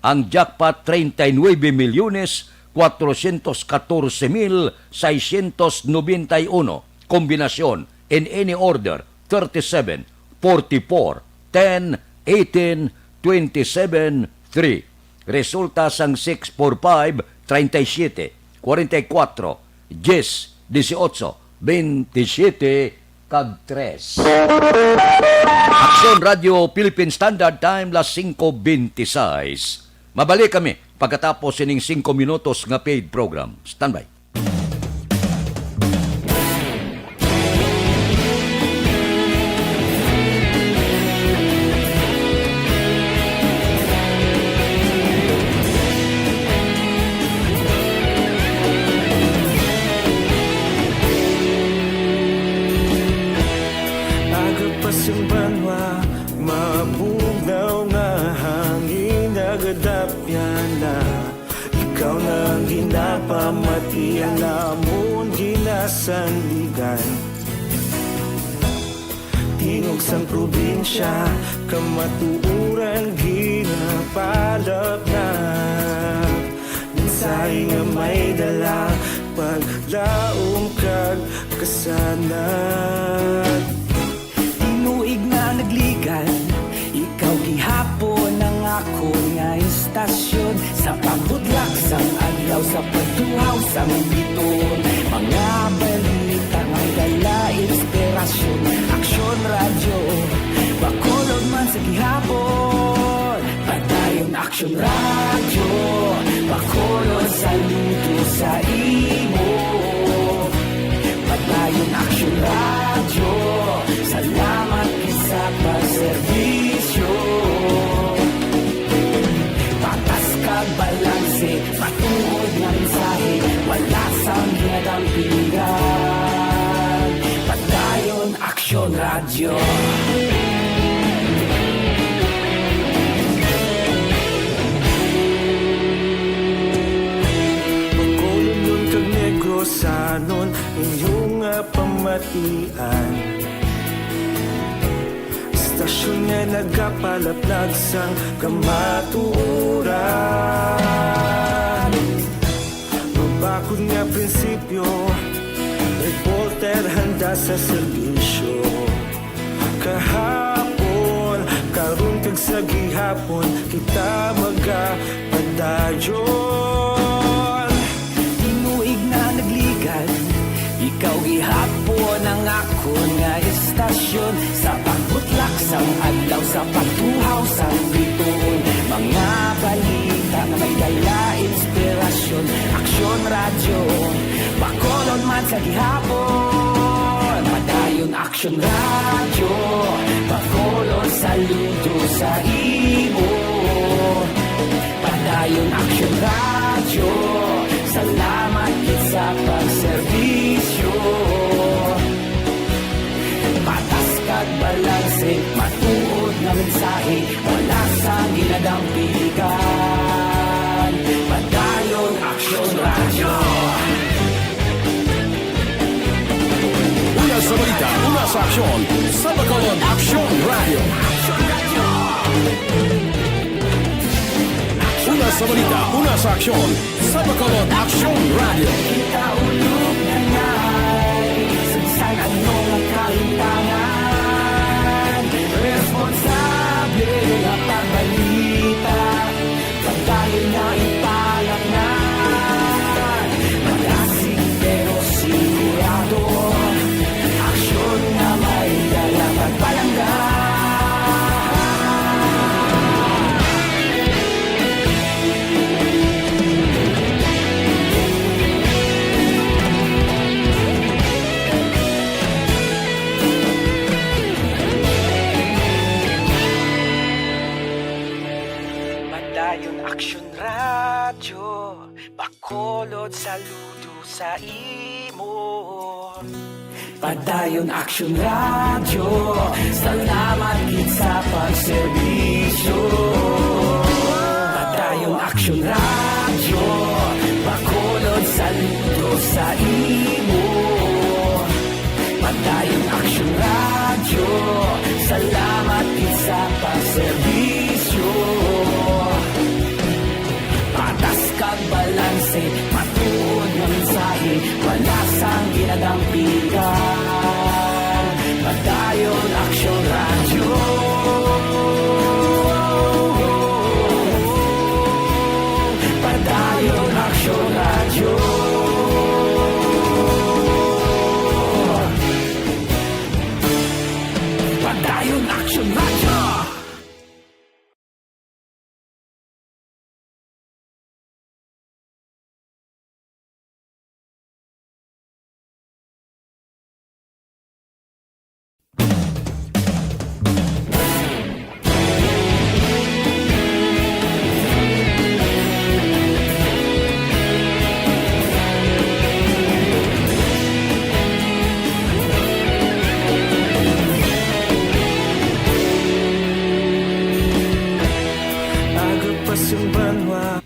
Ang jackpot, treinta y nueve milyones, cuatrocientos catorce mil seiscientos noventa y uno. Kombinasyon, in any order, thirty-seven, forty-four, ten, eighteen, twenty-seven, three. Resulta sang six four five, treinta y siete, cuarenta y cuatro, diez, dieciocho, veintisiete, kag tres. Aksyon Radio Philippine Standard Time, las singko beintiseis. Mabalik kami pagkatapos sining singko minutos nga paid program. Standby. Aga pa sing banwa, mabugnaw nga hangin nagadapyan na. Ikaw na ang ginapamati, ang amon ginasandigan. Tingog sang probinsya, kamatuoran ginapalapnap. Mensahe nga may dala, paglaom kag kasanag. Tinuig nga nagligan, ikaw gihapon ang akon nga istasyon. Sa pagbutlak sang adlaw, sa pagtuhaw sang bituon, mga balita nga may dala inspirasyon. Aksyon Radyo, Bacolod man sa gihapon. Padayon Aksyon Radyo, Bacolod, saludo sa imo. Padayon Aksyon Radyo, salamat gid sa pagserbisyo. Patas kag balanse, matuod nga mensahe, wala sang ginadampigan. Padayon Aksyon Radyo. Bacolodnon kag Negrosanon, inyo nga pamatian. Istasyon nga nagapalaplag sang kamatuoran. Mabakod nga prinsipyo, reporter handa sa serbisyo. Kahapon, karon, kag sa gihapon, kita magapadayon. Tinuig nga nagligan, ikaw gihapon ang akon nga istasyon. Sa pagbutlak sang adlaw, sa pagtuhaw sang bituon, mga balita nga may dala inspirasyon. Aksyon Radyo, Bacolod man sa gihapon. Padayon Aksyon Radyo, Bacolod, saludo sa imo. Padayon Aksyon Radyo, salamat gid sa pagserbisyo. Patas kag balanse, matuod nga mensahe, wala sang ginadampigan. Padayon Aksyon Radyo. Una sa balita, una sa aksyon, sa Bacolod Aksyon Radyo. Una sa balita, una sa aksyon, sa Bacolod Aksyon Radyo. Kita ulog na ngay, sa bisan ano nga kalimtangan, responsable nga pagbalita, pagdayon na ipalaknan. Malasig pero sigurado, aksyon nga may dala pagpalangga. Padayon Aksyon Radyo, Bacolod, saludo sa imo. Padayon Aksyon Radyo, salamat gid sa pagserbisyo. Padayon Aksyon Radyo, Bacolod, saludo sa imo. Padayon Aksyon Radyo, salamat gid sa pagserbisyo. Patas kag balanse, matuod nga mensahe, wala sang ginadampigan. Padayon Aksyon Radyo. Padayon Aksyon Radyo. Padayon Aksyon Radyo.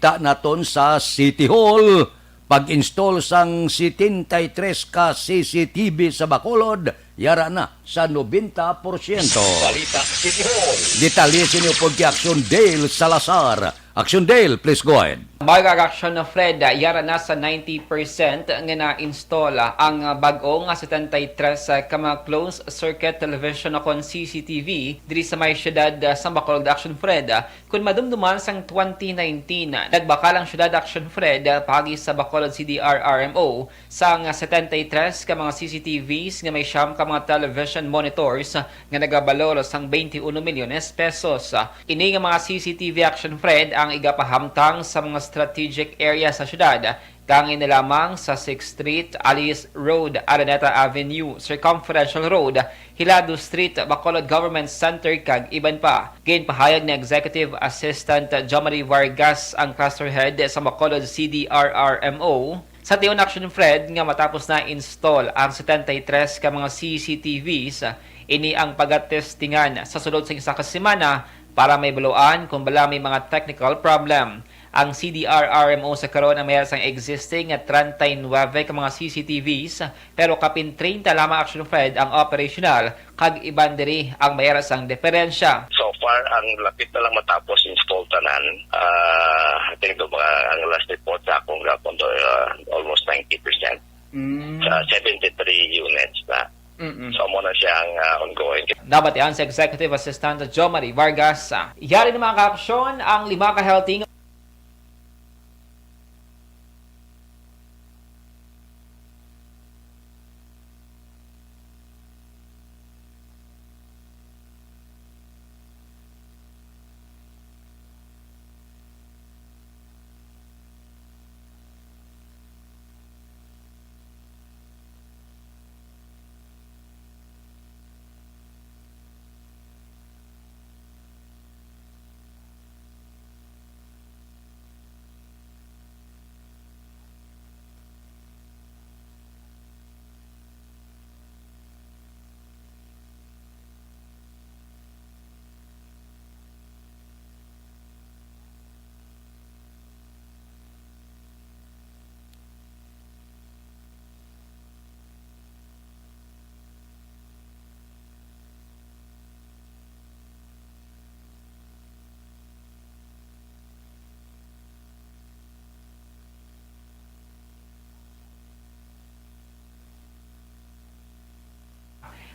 Ta naton sa City Hall. Pag-install sang setenta y tres ka C C T V sa Bacolod, yara na sa nobenta porsyento. Balita City Hall. Detalye sini upod kay Action Dale Salazar. Action Dale, please go ahead. Mga ka-Action Fred, yara na sa ninety percent nga na-install ang bag-o nga setenta y tres ka mga closed circuit television o kon C C T V diri sa may siyudad sa Bacolod, Action Fred. Kon madumduman sang twenty nineteen, nagbakal ang siyudad, Action Fred, paagi sa Bacolod C D R R M O sang setenta y tres ka mga C C T Vs nga may siyam ka mga television monitors nga nagabalor sang twenty-one milyones pesos. Ini nga mga C C T V, Action Fred, ang igapahamtang sa mga strategic area sa siyudad, kang ini lamang sa Sixth Street, Alice Road, Araneta Avenue, Circumferential Road, Hilado Street, Bacolod Government Center, kag iban pa. Ginpahayag ni Executive Assistant Jomari Vargas, ang cluster head sa Bacolod C D R R M O, sa tion, Action Fred, nga matapos na install ang setenta y tres ka mga C C T Vs, ini ang pagatestingan sa sulod sa isa ka semana para mahibaluan kung bala may mga technical problem. Ang C D R R M O sa karon ang may sang existing nga treinta y nueve ka mga C C T Vs, pero kapin treinta lamang, Action Fred, ang operational, kag iban diri ang may sang diferensya. So far, ang lapit na lang matapos install tanan. Ah, I think do mga ang last report sa akong gapon do, ah, almost ninety percent. Mm. Sa seventy-three units na. Mm-mm. So, amo na siya ang, ah, ongoing. Nabatian sa Executive Assistant Jomari Vargas, ah, yari ni mga kaaksyon ang lima ka healthy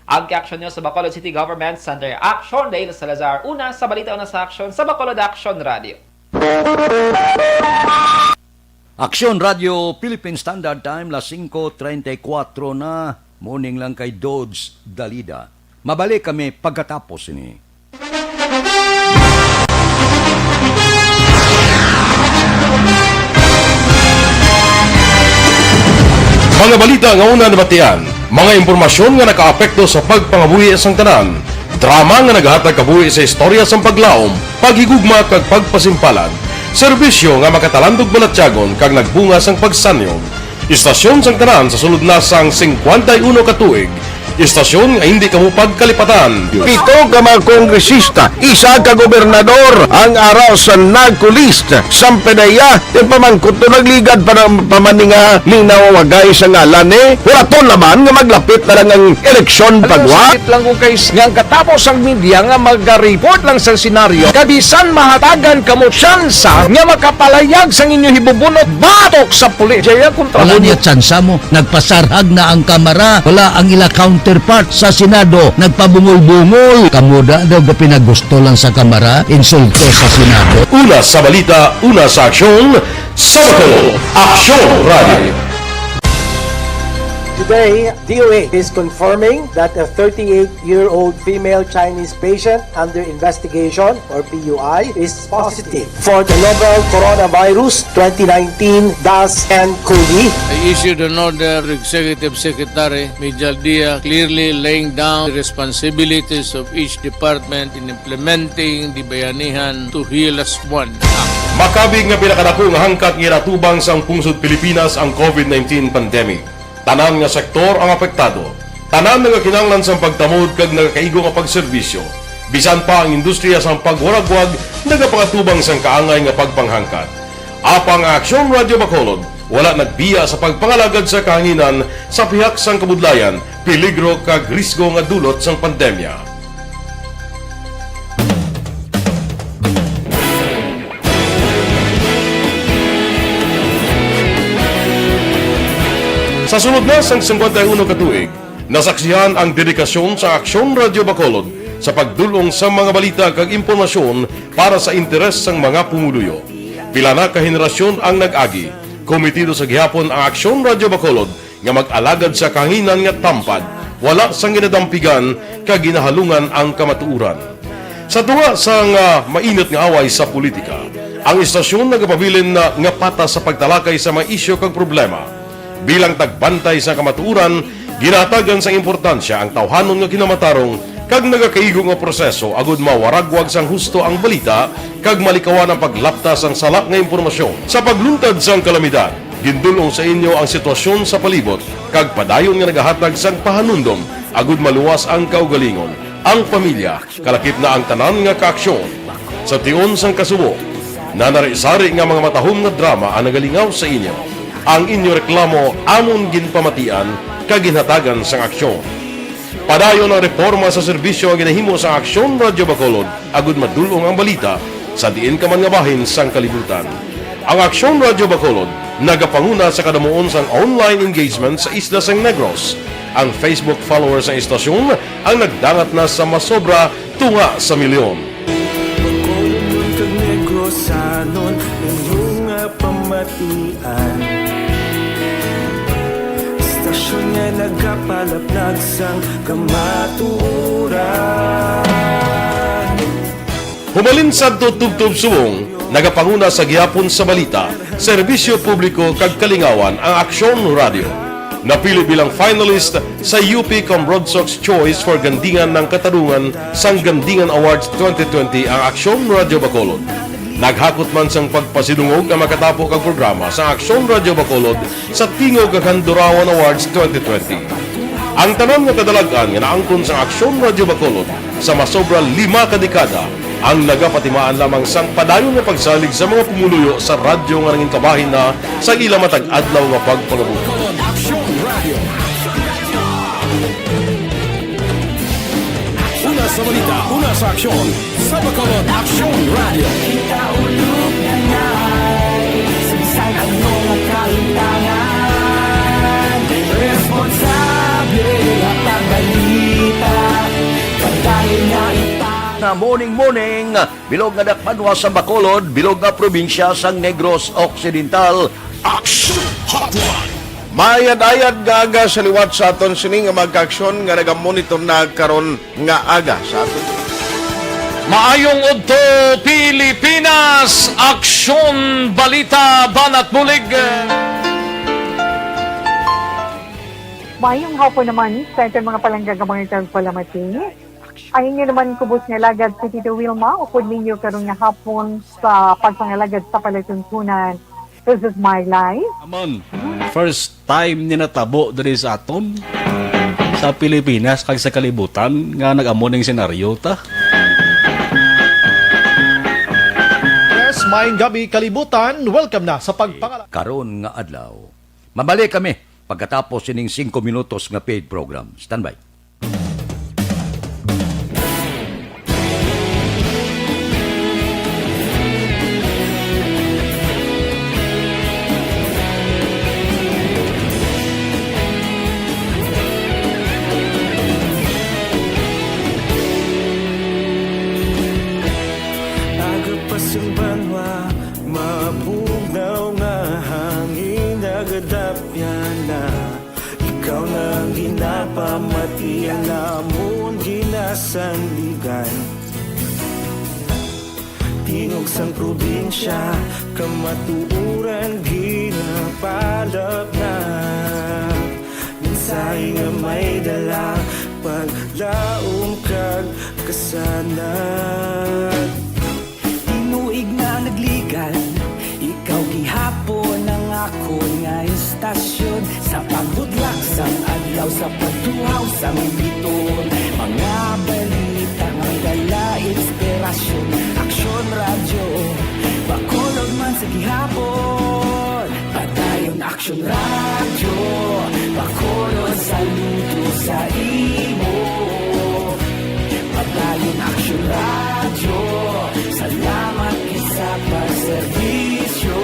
Ang kaaksyon niyo sa Bacolod City Government Center. Action Dale Salazar, una sa balita, una sa aksyon sa Bacolod Action Radio. Aksyon Radio Philippine Standard Time, las singko treinta y cuatro na, morning lang kay Dodge Dalida. Mabalik kami pagkatapos ini. Mga balita nga una nabatian, mga impormasyon nga nakaapekto sa pagpangabuhi sang tanan, drama nga nagahatag kabuhi sa istorya sang paglaom, paghigugma kag pagpasimpalan, serbisyo nga makatalandog balatyagon kag nagbunga sang pagsanyog. Istasyon sang tanan sa sulod na sang singkwenta y uno ka tuig, Istasyon nga hindi kamo pagkalipatan. Pito ka mga kongresista, isa ka gobernador ang ara sa NAGCO list. Sampanaya, ti pamangkot to nagligad pa ng pamaninga, linaw wagay sa ngalan ni. Huraton naman nga maglapit na lang ang eleksyon pagwa. Sakit lang kung kay nga ang katapos ang media nga mag-report lang sa senaryo, kabisan mahatagan kamo tsansa nga makapalayag sang inyo hibubunot batok sa pulis. Jaya kontra Wala mo. Niya tsansa mo. Nagpasarhag na ang Kamara. Wala ang ila counterpart sa Senado. Nagpabungol-bungol. Kamo da daw ga pinagusto lang sa Kamara, insulto sa Senado. Una sa balita, una sa aksyon, sa Bacolod, Aksyon Radio. Today, D O H is confirming that a thirty-eight-year-old female Chinese patient under investigation, or P U I, is positive for the novel coronavirus twenty nineteen dash N cov. I issued an order to Executive Secretary Mijal Dia, clearly laying down the responsibilities of each department in implementing the Bayanihan to Heal Us One Act. Makabig nga pinakadako nga hangkat nga ginatubang sang pungsod Pilipinas ang covid nineteen pandemic. Tanan nga sektor ang apektado. Tanan nagakinahanglan sang pagtamod kag nagakaigo nga pagserbisyo. Bisan pa ang industriya sang pagwaragwag nagapangatubang sang kaangay nga pagpanghangkat. Apang ang Aksyon Radio Bacolod wala nagbiya sa pagpangalagad sa kahanginan sa pihak sang kabudlayan, peligro kag risgo nga dulot sang pandemya. Sa sulod na sang singkwenta y uno ka tuig, nasaksihan ang dedikasyon sa Aksyon Radio Bacolod sa pagdul-ong sa mga balita kag impormasyon para sa interes sang mga pumuluyo. Pila na ka henerasyon ang nag-agi. Komitido sa gihapon ang Aksyon Radio Bacolod nga mag-alagad sa kahanginan nga tampad, wala sang ginadampigan kag ginahalungan ang kamatuoran. Sa tunga sang, ah, mainit nga away sa politika, ang istasyon nagapabilin na nga patas sa pagtalakay sa mga isyu kag problema. Bilang tagbantay sa kamatuoran, ginahatagan sang importansya ang tawhanon nga kinamatarong kag nagakaigo nga proseso agud mawaragwag sang husto ang balita kag malikawan ang paglapta sang sala nga impormasyon. Sa pagluntad sang kalamidad, gindul-ong sa inyo ang sitwasyon sa palibot kag padayon nga nagahatag sang pahanumdom agud maluwas ang kaugalingon, ang pamilya, kalakip na ang tanan nga kaaksyon. Sa tion sang kasubo, nanari-sari nga mga matahom nga drama ang nagalingaw sa inyo. Ang inyo reklamo amon ginpamatian kag ginhatagan sang aksyon. Padayon ang reporma sa serbisyo nga ginahimo sa Aksyon Radyo Bacolod agud madul-ong ang balita sa diin ka man nga bahin sang kalibutan. Ang Aksyon Radyo Bacolod nagapanguna sa kadamuon sang online engagement sa isla sang Negros. Ang Facebook followers sang istasyon ang nagdangat na sa masobra tunga sa milyon. Bacolodnon kag Negrosanon, inyo nga pamatian. Istasyon nga nagapalaplag sang kamatuoran. Humalin sadto tubtob subong, nagapanguna sa gihapon sa balita, serbisyo publiko kag kalingawan ang Aksyon Radyo. Napili bilang finalist sa U P Comrodsocs Choice for Gandingan ng Katarungan sang Gandingan Awards twenty twenty ang Aksyon Radyo Bacolod. Naghakot man sang pagpasidungog ang makatapo kag programa sa Aksyon Radyo Bacolod sa Tingog kag Handurawan Awards twenty twenty. Ang tanan nga kadalag-an nga naangkon sang Aksyon Radyo Bacolod sa masobra lima ka dekada ang nagapatimaan lamang sang padayon nga pagsalig sa mga pumuluyo sa radyo nga nangin kabahin na sa ila matag adlaw nga pagpangabuhi. Aksyon Radio. Una sa balita, una sa aksyon, sa Bacolod Aksyon Radio. Kita ulog na ngay, sa bisan ano nga kalimtangan, responsable at pagbalita, padayon nga ita. Na morning, morning. Bilog nga dakbanwa sa Bacolod, bilog nga probinsya sang Negros Occidental. Action Hotline. Mayad-ayad nga aga sa liwat sa aton sini nga magkaaksyon nga nagamonitor na karon nga aga sa aton. Maayong udto, Pilipinas! Aksyon, balita, banat bulig. Mayong hapon naman sa aton mga palangga nga mga tagpalamati. Ang inyo naman kubos nga alagad si Tito Wilma, upod ninyo karon nga hapon sa pagpangalagad sa palatuntunan. This is my life. Amon, first time ni natabo diri sa aton. sa Pilipinas kag sa kalibutan nga nag-amo ning senaryo ta. Yes, maayong gabi, kalibutan. Welcome na sa pagpangala. Karon nga adlaw, mabalik kami pagkatapos sining singko minutos nga paid program. Standby. Aga pa sang banwa, mabugnaw nga hangin nagadapyan na. Ikaw na ang ginapamati, ang amon ginasandigan. Tingog sang probinsya, kamatuoran ginapalapnag. Mensahe nga may dala, paglaom kag kasanag. Tinuig na nagligan, ikaw gihapon ang akon nga istasyon. Sa pagbutlak sang adlaw, sa pagtuhaw sang bituon, mga balita nga may dala inspirasyon. Aksyon Radyo, Bacolod man sa gihapon. Padayon Aksyon Radyo, Bacolod, saludo sa imo. Padayon Aksyon Radyo, salamat gid sa pagserbisyo.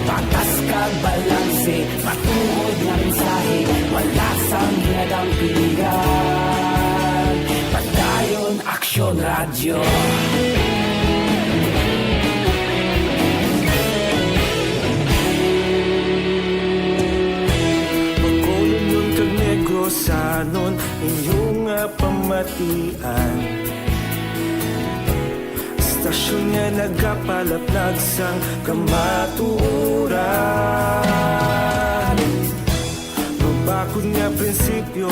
Patas kag balanse, matuod nga mensahe, wala sang ginadampigan. Padayon Aksyon Radyo. Bacolodnon kag Negrosanon, inyo nga pamatian. Istasyon nga nagapalaplag sang kamatuoran. Mabakod nga prinsipyo,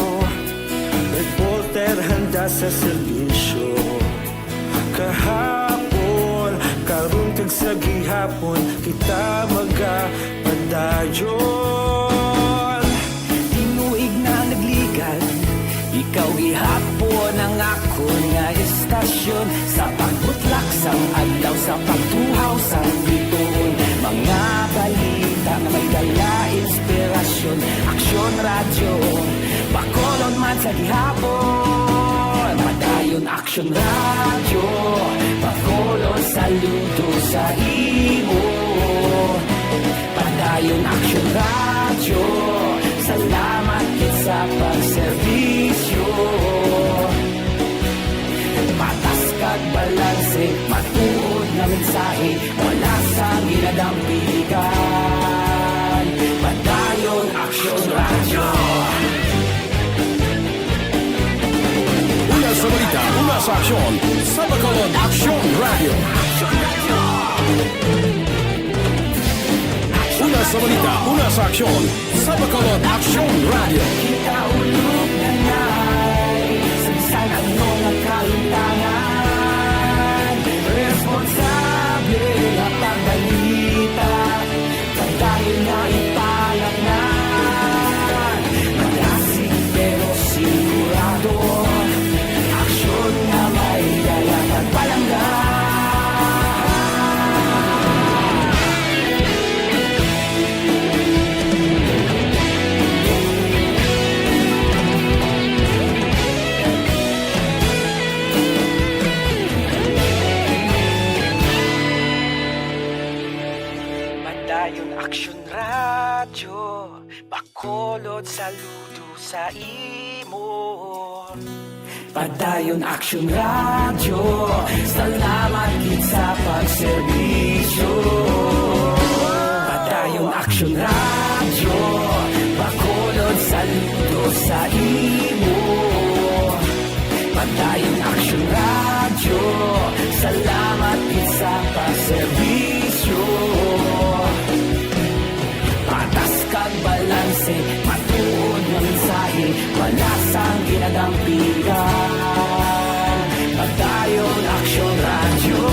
reporter handa sa serbisyo. Kahapon, karon kag sa gihapon, kita magapadayon. Tinuig na nagligan, ikaw gihapon ang akon nga istasyon. Sa pagbutlak sang adlaw, sa pagtuhaw sang bituon, mga balita nga may dala inspirasyon. Aksyon Radyo, Bacolod man sa gihapon. Padayon Aksyon Radyo, Bacolod, saludo sa imo. Padayon Aksyon Radyo, salamat gid sa pagserbisyo. Patas kag balanse, matuod nga mensahe, wala sang ginadampigan. Padayon Aksyon Radyo. Una sa balita, una sa aksyon, sa Bacolod Aksyon Radyo. Una sa balita, una sa aksyon, sa Bacolod Aksyon Radyo. Kita ulog na nay, sa bisan ano nga kahimtangan, responsable nga pagbalita. Padayon nga ipalapngan, malasig pero sigurado, aksyon nga may dala kag palangga. Padayon Aksyon Radyo, Bacolod, saludo sa imo. Padayon Aksyon Radyo, salamat gid sa pagserbisyo. Padayon Aksyon Radyo, Bacolod, saludo sa imo. Padayon Aksyon Radyo, salamat gid sa pagserbisyo. Patas kag balanse, matuod nga mensahe, wala sang ginadampigan. Padayon Aksyon Radyo.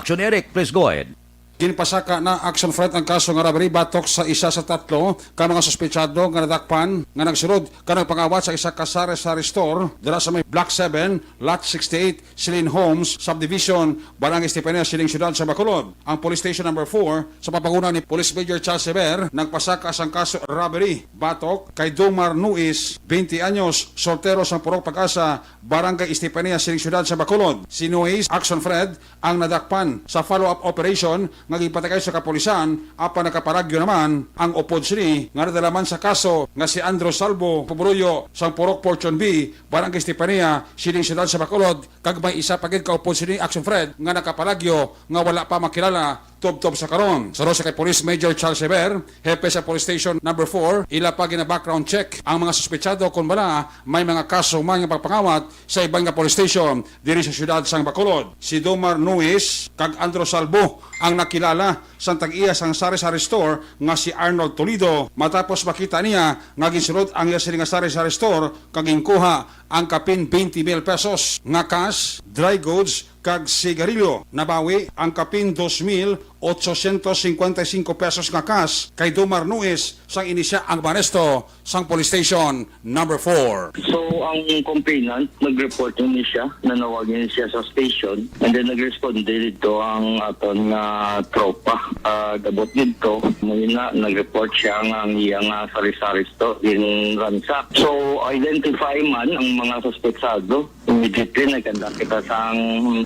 Action Eric, please go ahead. Ginpasaka na, Action Fred, ang kaso nga robbery batok sa isa sa tatlo ka mga suspetsado nga nadakpan nga nagsulod kag nagpangawat sa isa ka sari-sari store dira sa may Block seven, Lot sixty-eight, Celine Homes Subdivision, Barangay Estefania, sining siyudad sa Bacolod. Ang Police Station Number four, sa pamanguna ni Police Major Charles Sever, nagpasaka sang kaso robbery batok kay Dumar Nuis, twenty anyos, soltero sang Purok Pag-asa, Barangay Estefania, sining siyudad sa Bacolod. Si Nuis, Action Fred, ang nadakpan sa follow-up operation nga ginpatikay sa kapulisan, apan nakapalagyo naman ang upod sini nga nadala man sa kaso nga si Andrew Salvo Pumuluyo sang Purok Fortune B, Barangay Estefania, sining siyudad sa Bacolod, kag may isa pa gid ka upod sini, Action Fred, nga nakapalagyo nga wala pa makilala tubtob sa karon. Suno sa kay Police Major Charles Ever, hepe sa Police Station Number four, ila pa gina-background check ang mga suspetsado kon bala may mga kaso man nga pagpangawat sa iban nga police station diri sa siyudad sang Bacolod. Si Domar Nuis kag Andro Salvo ang nakilala sang tag-iya sang sari-sari store nga si Arnold Toledo, matapos makita niya nga ginsulod ang iya sini nga sari-sari store kag ginkuha ang kapin twenty mil pesos nga cash, dry goods, kag sigarilyo. Nabawi ang kapin dos mil ochocientos cincuenta y cinco pesos nga cash kay Domar Nuis sang ini sia ang maaresto sang Police Station Number four. So, ang complainant, nag-report ini siya, nanawag ini siya sa station, and then nag-responde dito ang aton nga tropa. Ah, dabot dito, muna, nag-report siya nga ang iya nga sari-sari store ginransak. So, identify man ang mga suspetsado. Immediately, nagkanda kita sang,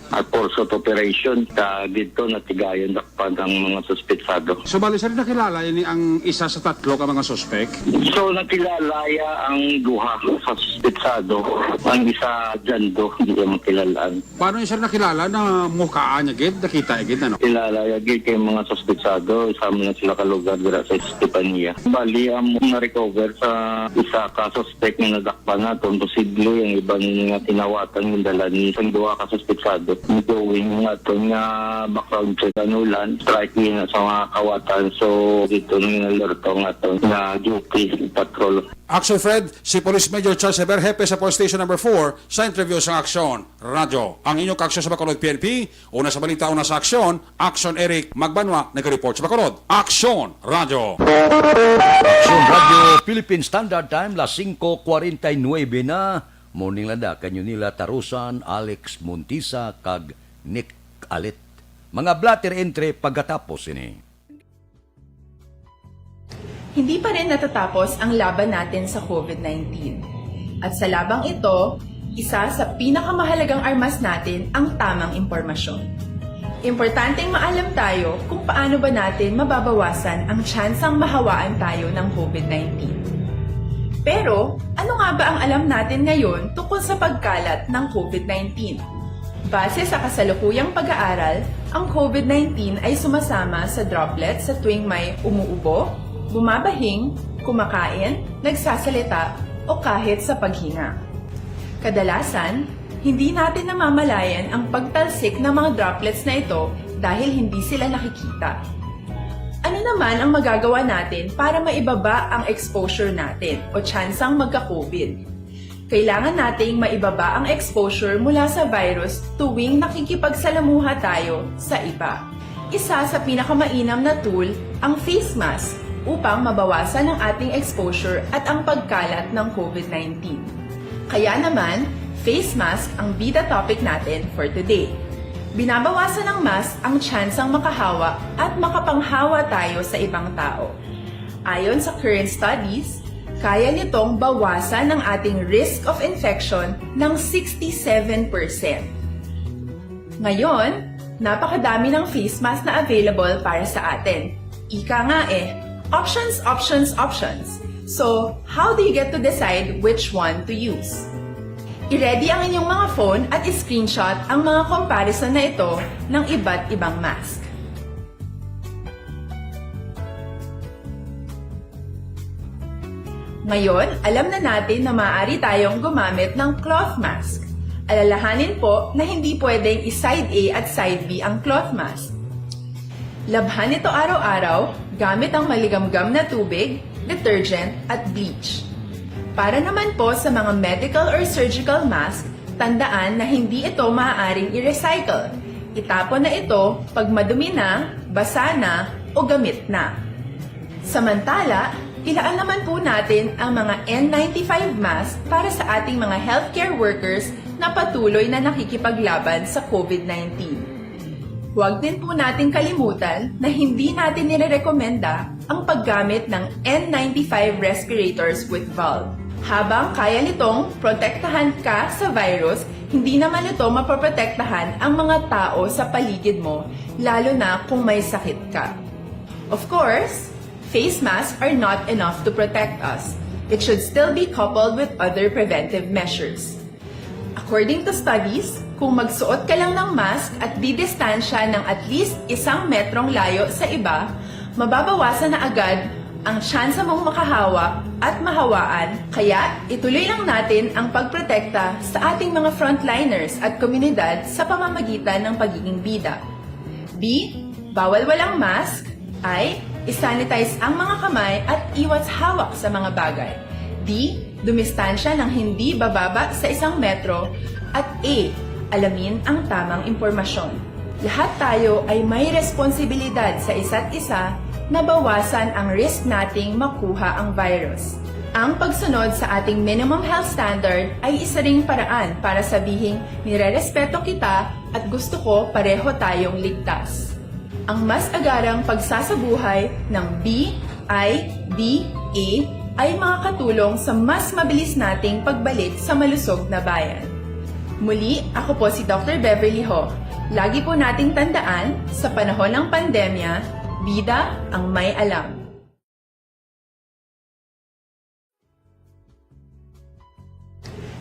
ah, pursuit operation. Sa dito, natigayon dakpan ang mga suspetsado. So, bali, sir, nakilala ini ang isa sa tatlo ka mga suspek? So, nakilala ya ang duha sa suspetsado. Ang isa, Jando, di siya makilalaan. Paano niya, sir, nakilala? Na mukaan niya gid? Nakita niya gid, ano? Kilala ya gid kay mga suspetsado. Isa man na sila kalugar dira sa Estefania. Bali, ang na-recover sa isa ka suspek nga nadak- pa naton, posible ang iban nga tinawatan nga dala ni sang duha ka suspetsado. Going nga aton nga background check, anulan, strike na sa mga kawatan. So, dito na yung alerto nga aton nga duty patrol. Action Fred, si Police Major Charles Heber, hepe sa Police Station Number four, sa interview sa Action Radyo. Ang inyong kaaksyon sa Bacolod P N P, una sa balita, una sa aksyon, Action Eric Magbanwa, nag-report sa Bacolod. Action Radyo. Action Radyo Philippine Standard Time, las singko kwarenta y nuebe na. Morning lang da kanyo nila Tarusan, Alex Montisa, kag Nick Alit. Mga blotter entry pagkatapos ini. Hindi pa rin natatapos ang laban natin sa COVID nineteen. At sa labang ito, isa sa pinakamahalagang armas natin ang tamang impormasyon. Importanteng maalam tayo kung paano ba natin mababawasan ang tsansang mahawaan tayo ng COVID nineteen. Pero, ano nga ba ang alam natin ngayon tungkol sa pagkalat ng COVID nineteen? Base sa kasalukuyang pag-aaral, ang COVID nineteen ay sumasama sa droplets sa tuwing may umuubo, bumabahing, kumakain, nagsasalita, o kahit sa paghinga. Kadalasan, hindi natin namamalayan ang pagtalsik ng mga droplets na ito dahil hindi sila nakikita. Ano naman ang magagawa natin para maibaba ang exposure natin o tsansang magka-COVID? Kailangan nating maibaba ang exposure mula sa virus tuwing nakikipagsalamuha tayo sa iba. Isa sa pinakamainam na tool ang face mask upang mabawasan ang ating exposure at ang pagkalat ng COVID nineteen. Kaya naman, face mask ang bida topic natin for today. Binabawasan ng mask ang tsansang makahawa at makapanghawa tayo sa ibang tao. Ayon sa current studies, kaya nitong bawasan ang ating risk of infection ng sixty-seven percent. Ngayon, napakadami ng face mask na available para sa atin. Ika nga eh, options, options, options. So, how do you get to decide which one to use? I-ready ang inyong mga phone at i-screenshot ang mga comparison na ito ng iba't ibang mask. Ngayon, alam na natin na maaari tayong gumamit ng cloth mask. Alalahanin po na hindi pwedeng i-side A at side B ang cloth mask. Labhan ito araw-araw gamit ang maligamgam na tubig, detergent, at bleach. Para naman po sa mga medical or surgical mask, tandaan na hindi ito maaaring i-recycle. Itapon na ito pag madumi na, basa na, o gamit na. Samantala, ilaan naman po natin ang mga N ninety-five mask para sa ating mga healthcare workers na patuloy na nakikipaglaban sa COVID nineteen. Huwag din po natin kalimutan na hindi natin nirerekomenda ang paggamit ng N ninety-five respirators with valve. Habang kaya nitong protektahan ka sa virus, hindi naman ito mapoprotektahan ang mga tao sa paligid mo, lalo na kung may sakit ka. Of course, face masks are not enough to protect us. It should still be coupled with other preventive measures. According to studies, kung magsuot ka lang ng mask at didistansya ng at least isang metrong layo sa iba, mababawasan na agad ang tsansa mong makahawa at mahawaan. Kaya ituloy lang natin ang pagprotekta sa ating mga frontliners at komunidad sa pamamagitan ng pagiging bida. B, bawal walang mask. I, isanitize ang mga kamay at iwas hawak sa mga bagay. D, dumistansya ng hindi bababa sa isang metro. At A, alamin ang tamang impormasyon. Lahat tayo ay may responsibilidad sa isa't isa na bawasan ang risk nating makuha ang virus. Ang pagsunod sa ating minimum health standard ay isa ring paraan para sabihing nirerespeto kita at gusto ko pareho tayong ligtas. Ang mas agarang pagsasabuhay ng B I D A ay makakatulong sa mas mabilis nating pagbalik sa malusog na bayan. Muli, ako po si Doctor Beverly Ho. Lagi po nating tandaan, sa panahon ng pandemya, bida ang may alam.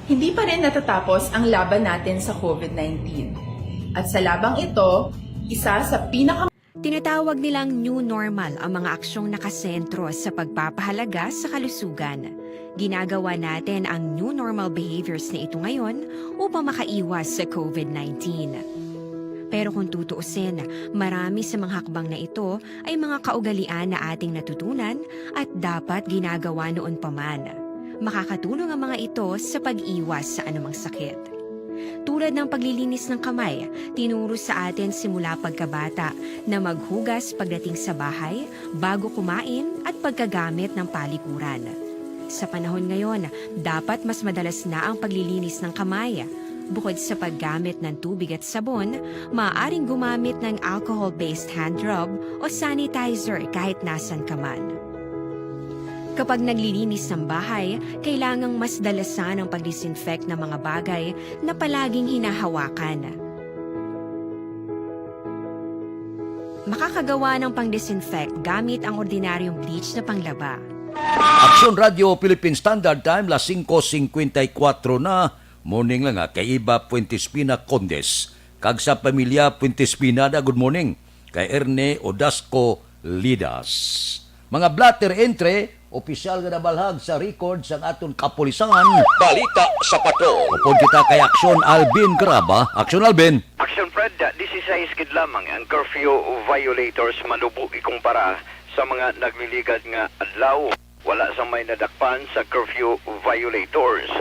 Hindi pa rin natatapos ang laban natin sa COVID nineteen. At sa labang ito, isa sa pinaka Tinatawag nilang new normal ang mga aksyong nakasentro sa pagpapahalaga sa kalusugan. Ginagawa natin ang new normal behaviors na ito ngayon upang makaiwas sa COVID nineteen. Pero kung tutuusin, marami sa mga hakbang na ito ay mga kaugalian na ating natutunan at dapat ginagawa noon pa man. Makakatulong ang mga ito sa pag-iwas sa anumang sakit. Tulad ng paglilinis ng kamay, tinuro sa atin simula pagkabata na maghugas pagdating sa bahay, bago kumain, at pagkagamit ng palikuran. Sa panahon ngayon, dapat mas madalas na ang paglilinis ng kamay. Bukod sa paggamit ng tubig at sabon, maaaring gumamit ng alcohol-based hand rub o sanitizer kahit nasan ka man. Kapag naglilinis ng bahay, kailangang mas dalasan ang pag-disinfect ng mga bagay na palaging hinahawakan. Makakagawa ng pang-disinfect gamit ang ordinaryong bleach na panglaba. Aksyon Radio Philippine Standard Time, las singko singkwenta y kuwatro na. Morning lang ha, kay Iba Fuentes Pina Condes, kag sa pamilya Fuentes Pinada, good morning. Kay Erne Odasco Lidas. Mga blotter entry, opisyal nga nabalhag sa record sang aton kapulisan. Balita sa Patrol. Upod kita kay Aksyon Alvin Graba. Aksyon Alvin. Action Fred, disisais gid lamang ang curfew violators manubo ikumpara sa mga nagliligad nga adlaw. Wala sang may nadakpan sa curfew violators.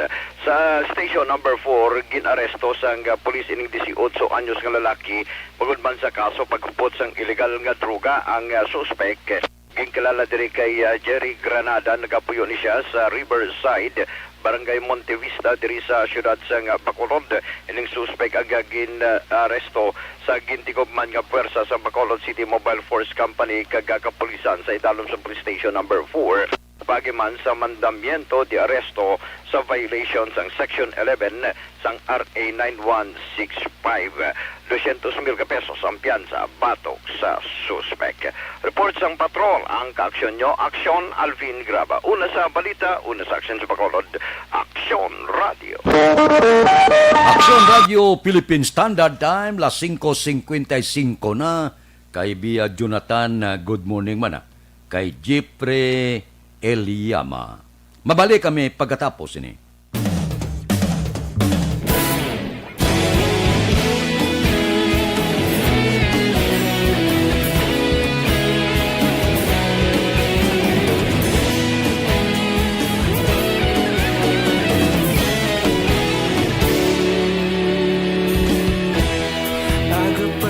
Sa station number four, gin-aresto sang pulis ining dieciocho anyos nga lalaki bangod man sa kaso paghupot sang ilegal nga droga ang, ah, suspek. Ginkilala diri kay, ah, Jerry Granada, nagapuyo ni siya sa Riverside, Barangay Montevista, diri sa siyudad sang Bacolod. Ining suspek ang, ah, gin-aresto sa gintigugma nga puwersa sa Bacolod City Mobile Force Company kag, ah, kapulisan sa idalom sa Police Station Number Four. Paagi man sa mandamiento de arresto sa violation sang Section eleven sang R A nine one six five. Dosyentos mil ka pesos ang piyansa batok sa suspek. Report sang patrol, ang kaaksyon nyo, Aksyon Alvin Graba. Una sa balita, una sa aksyon sa Bacolod, Aksyon Radio. Aksyon Radio Philippine Standard Time, las singko singkwenta y singko na. Kay Bia Jonathan, ah, good morning man, ah. Kay Jeffrey Eliama. Mabalik kami pagkatapos ini. Bago pa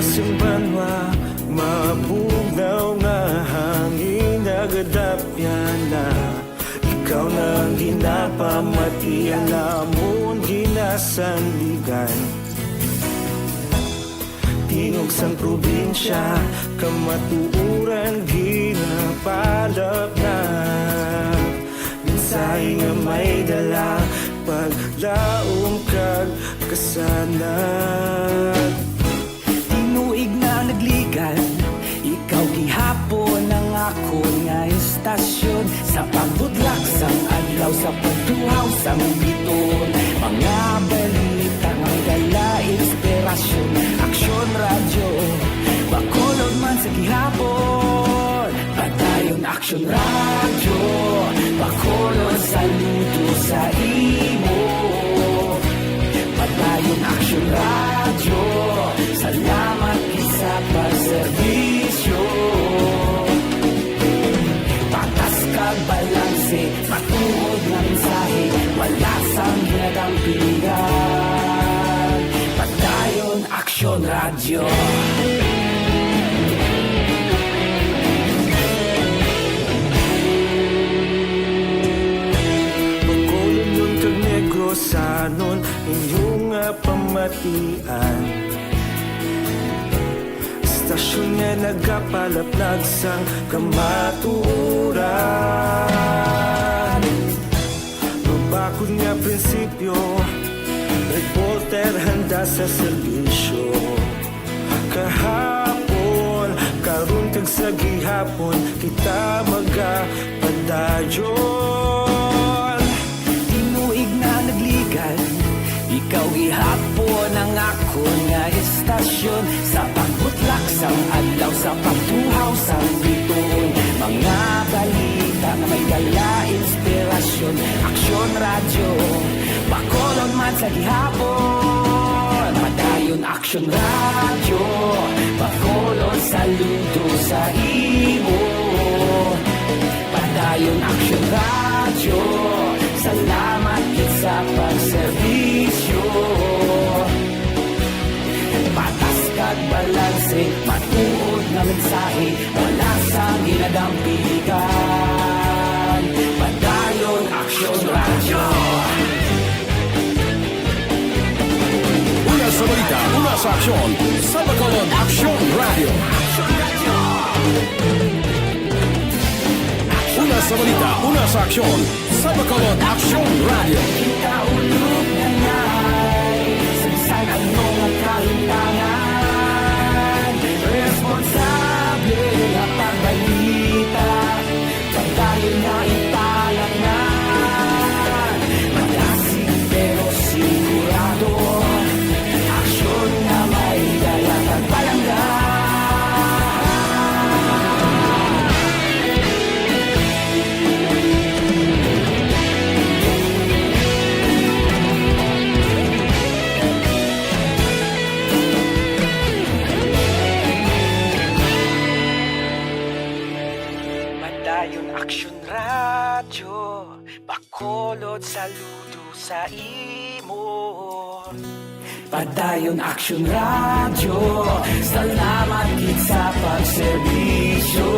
Pamatian namon ginasandigan, tingog sang probinsya, kamatuoran ginapalapnap. Mensahe nga may dala, paglaom kag kasanag. Tinuig na nagligan, ikaw gihapon ang akon nga estasyon. Sa pagbudlak sang adlaw, sa pagtuhaw sang biton, mga balita nga may dala inspirasyon. Aksyon Radyo, Bacolod man sa gihapon. Padayon Aksyon Radyo, Bacolod, saludo sa imo. Padayon Aksyon Radyo, salamat gid sa pagserbisyo. Patas kag balanse, matuod nga mensahe, wala sang ginadampigan. Padayon Aksyon Radyo. Bacolodnon kag Negrosanon, inyo nga pamatian. Estasyon nga nagapalaplag sang kamatuoran. Mabakod nga prinsipyo, reporter handa sa serbisyo. Kahapon, karon kag sa gihapon, kita magapadayon. Tinuig na nagligan, ikaw gihapon ang akon nga estasyon. Sa pagbutlak sang adlaw, sa pagtuhaw sang biton, mga balita nga may dala inspirasyon. Aksyon Radyo, Bacolod man sa gihapon. Padayon Aksyon Radyo, Bacolod, saludo sa imo. Padayon Aksyon Radyo, salamat gid sa pagserbisyo. Patas kag balanse, matuod nga mensahe, wala sang ginadampigan. Padayon Aksyon Radyo. Una sa balita, una sa aksyon, sa Bacolod Aksyon Radyo. Una sa balita, una sa aksyon, sa Bacolod Aksyon Radyo. Kita ulog na ngay, sa bisan ano nga kahimtangan, responsable nga pagbalita. Padayon nga ipalangnan, malasig pero sigurado. Aksyon nga may dala kag palangga. Padayon Aksyon Radyo, Bacolod, saludo sa imo. Padayon Aksyon Radyo, salamat gid sa pagserbisyo.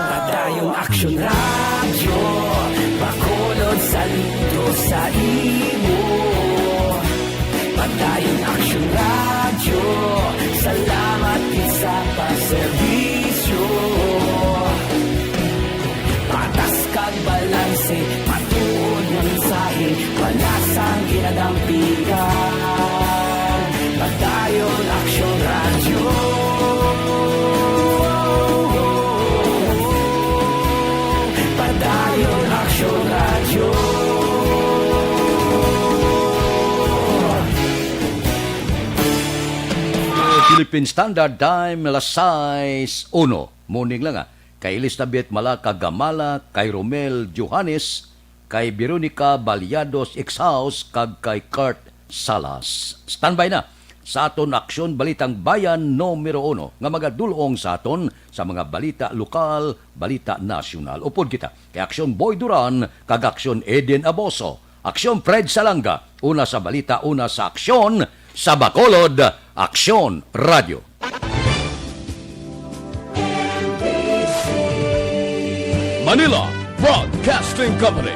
Padayon Aksyon Radyo, Bacolod, saludo sa imo. Padayon Aksyon Radyo, salamat gid sa pagserbisyo. Patas kag balanse, matuod nga mensahe, wala sang ginadampigan. Padayon Aksyon Radyo. Padayon Aksyon Radyo. Philippine Standard Time, alas sais uno. Morning lang, ah. Kay Elizabeth Malaka Gamala, kay Romel Johannes, kay Veronica Baliados Exhaus, kag kay Kurt Salas. Standby na sa aton Aksyon Balitang Bayan numero uno nga magadul-ong sa aton sa mga balita lokal, balita nasyonal. Upod kita kay Aksyon Boy Duran kag Aksyon Eden Aboso. Aksyon Fred Salanga, una sa balita, una sa aksyon, sa Bacolod, Aksyon Radyo. Manila Broadcasting Company.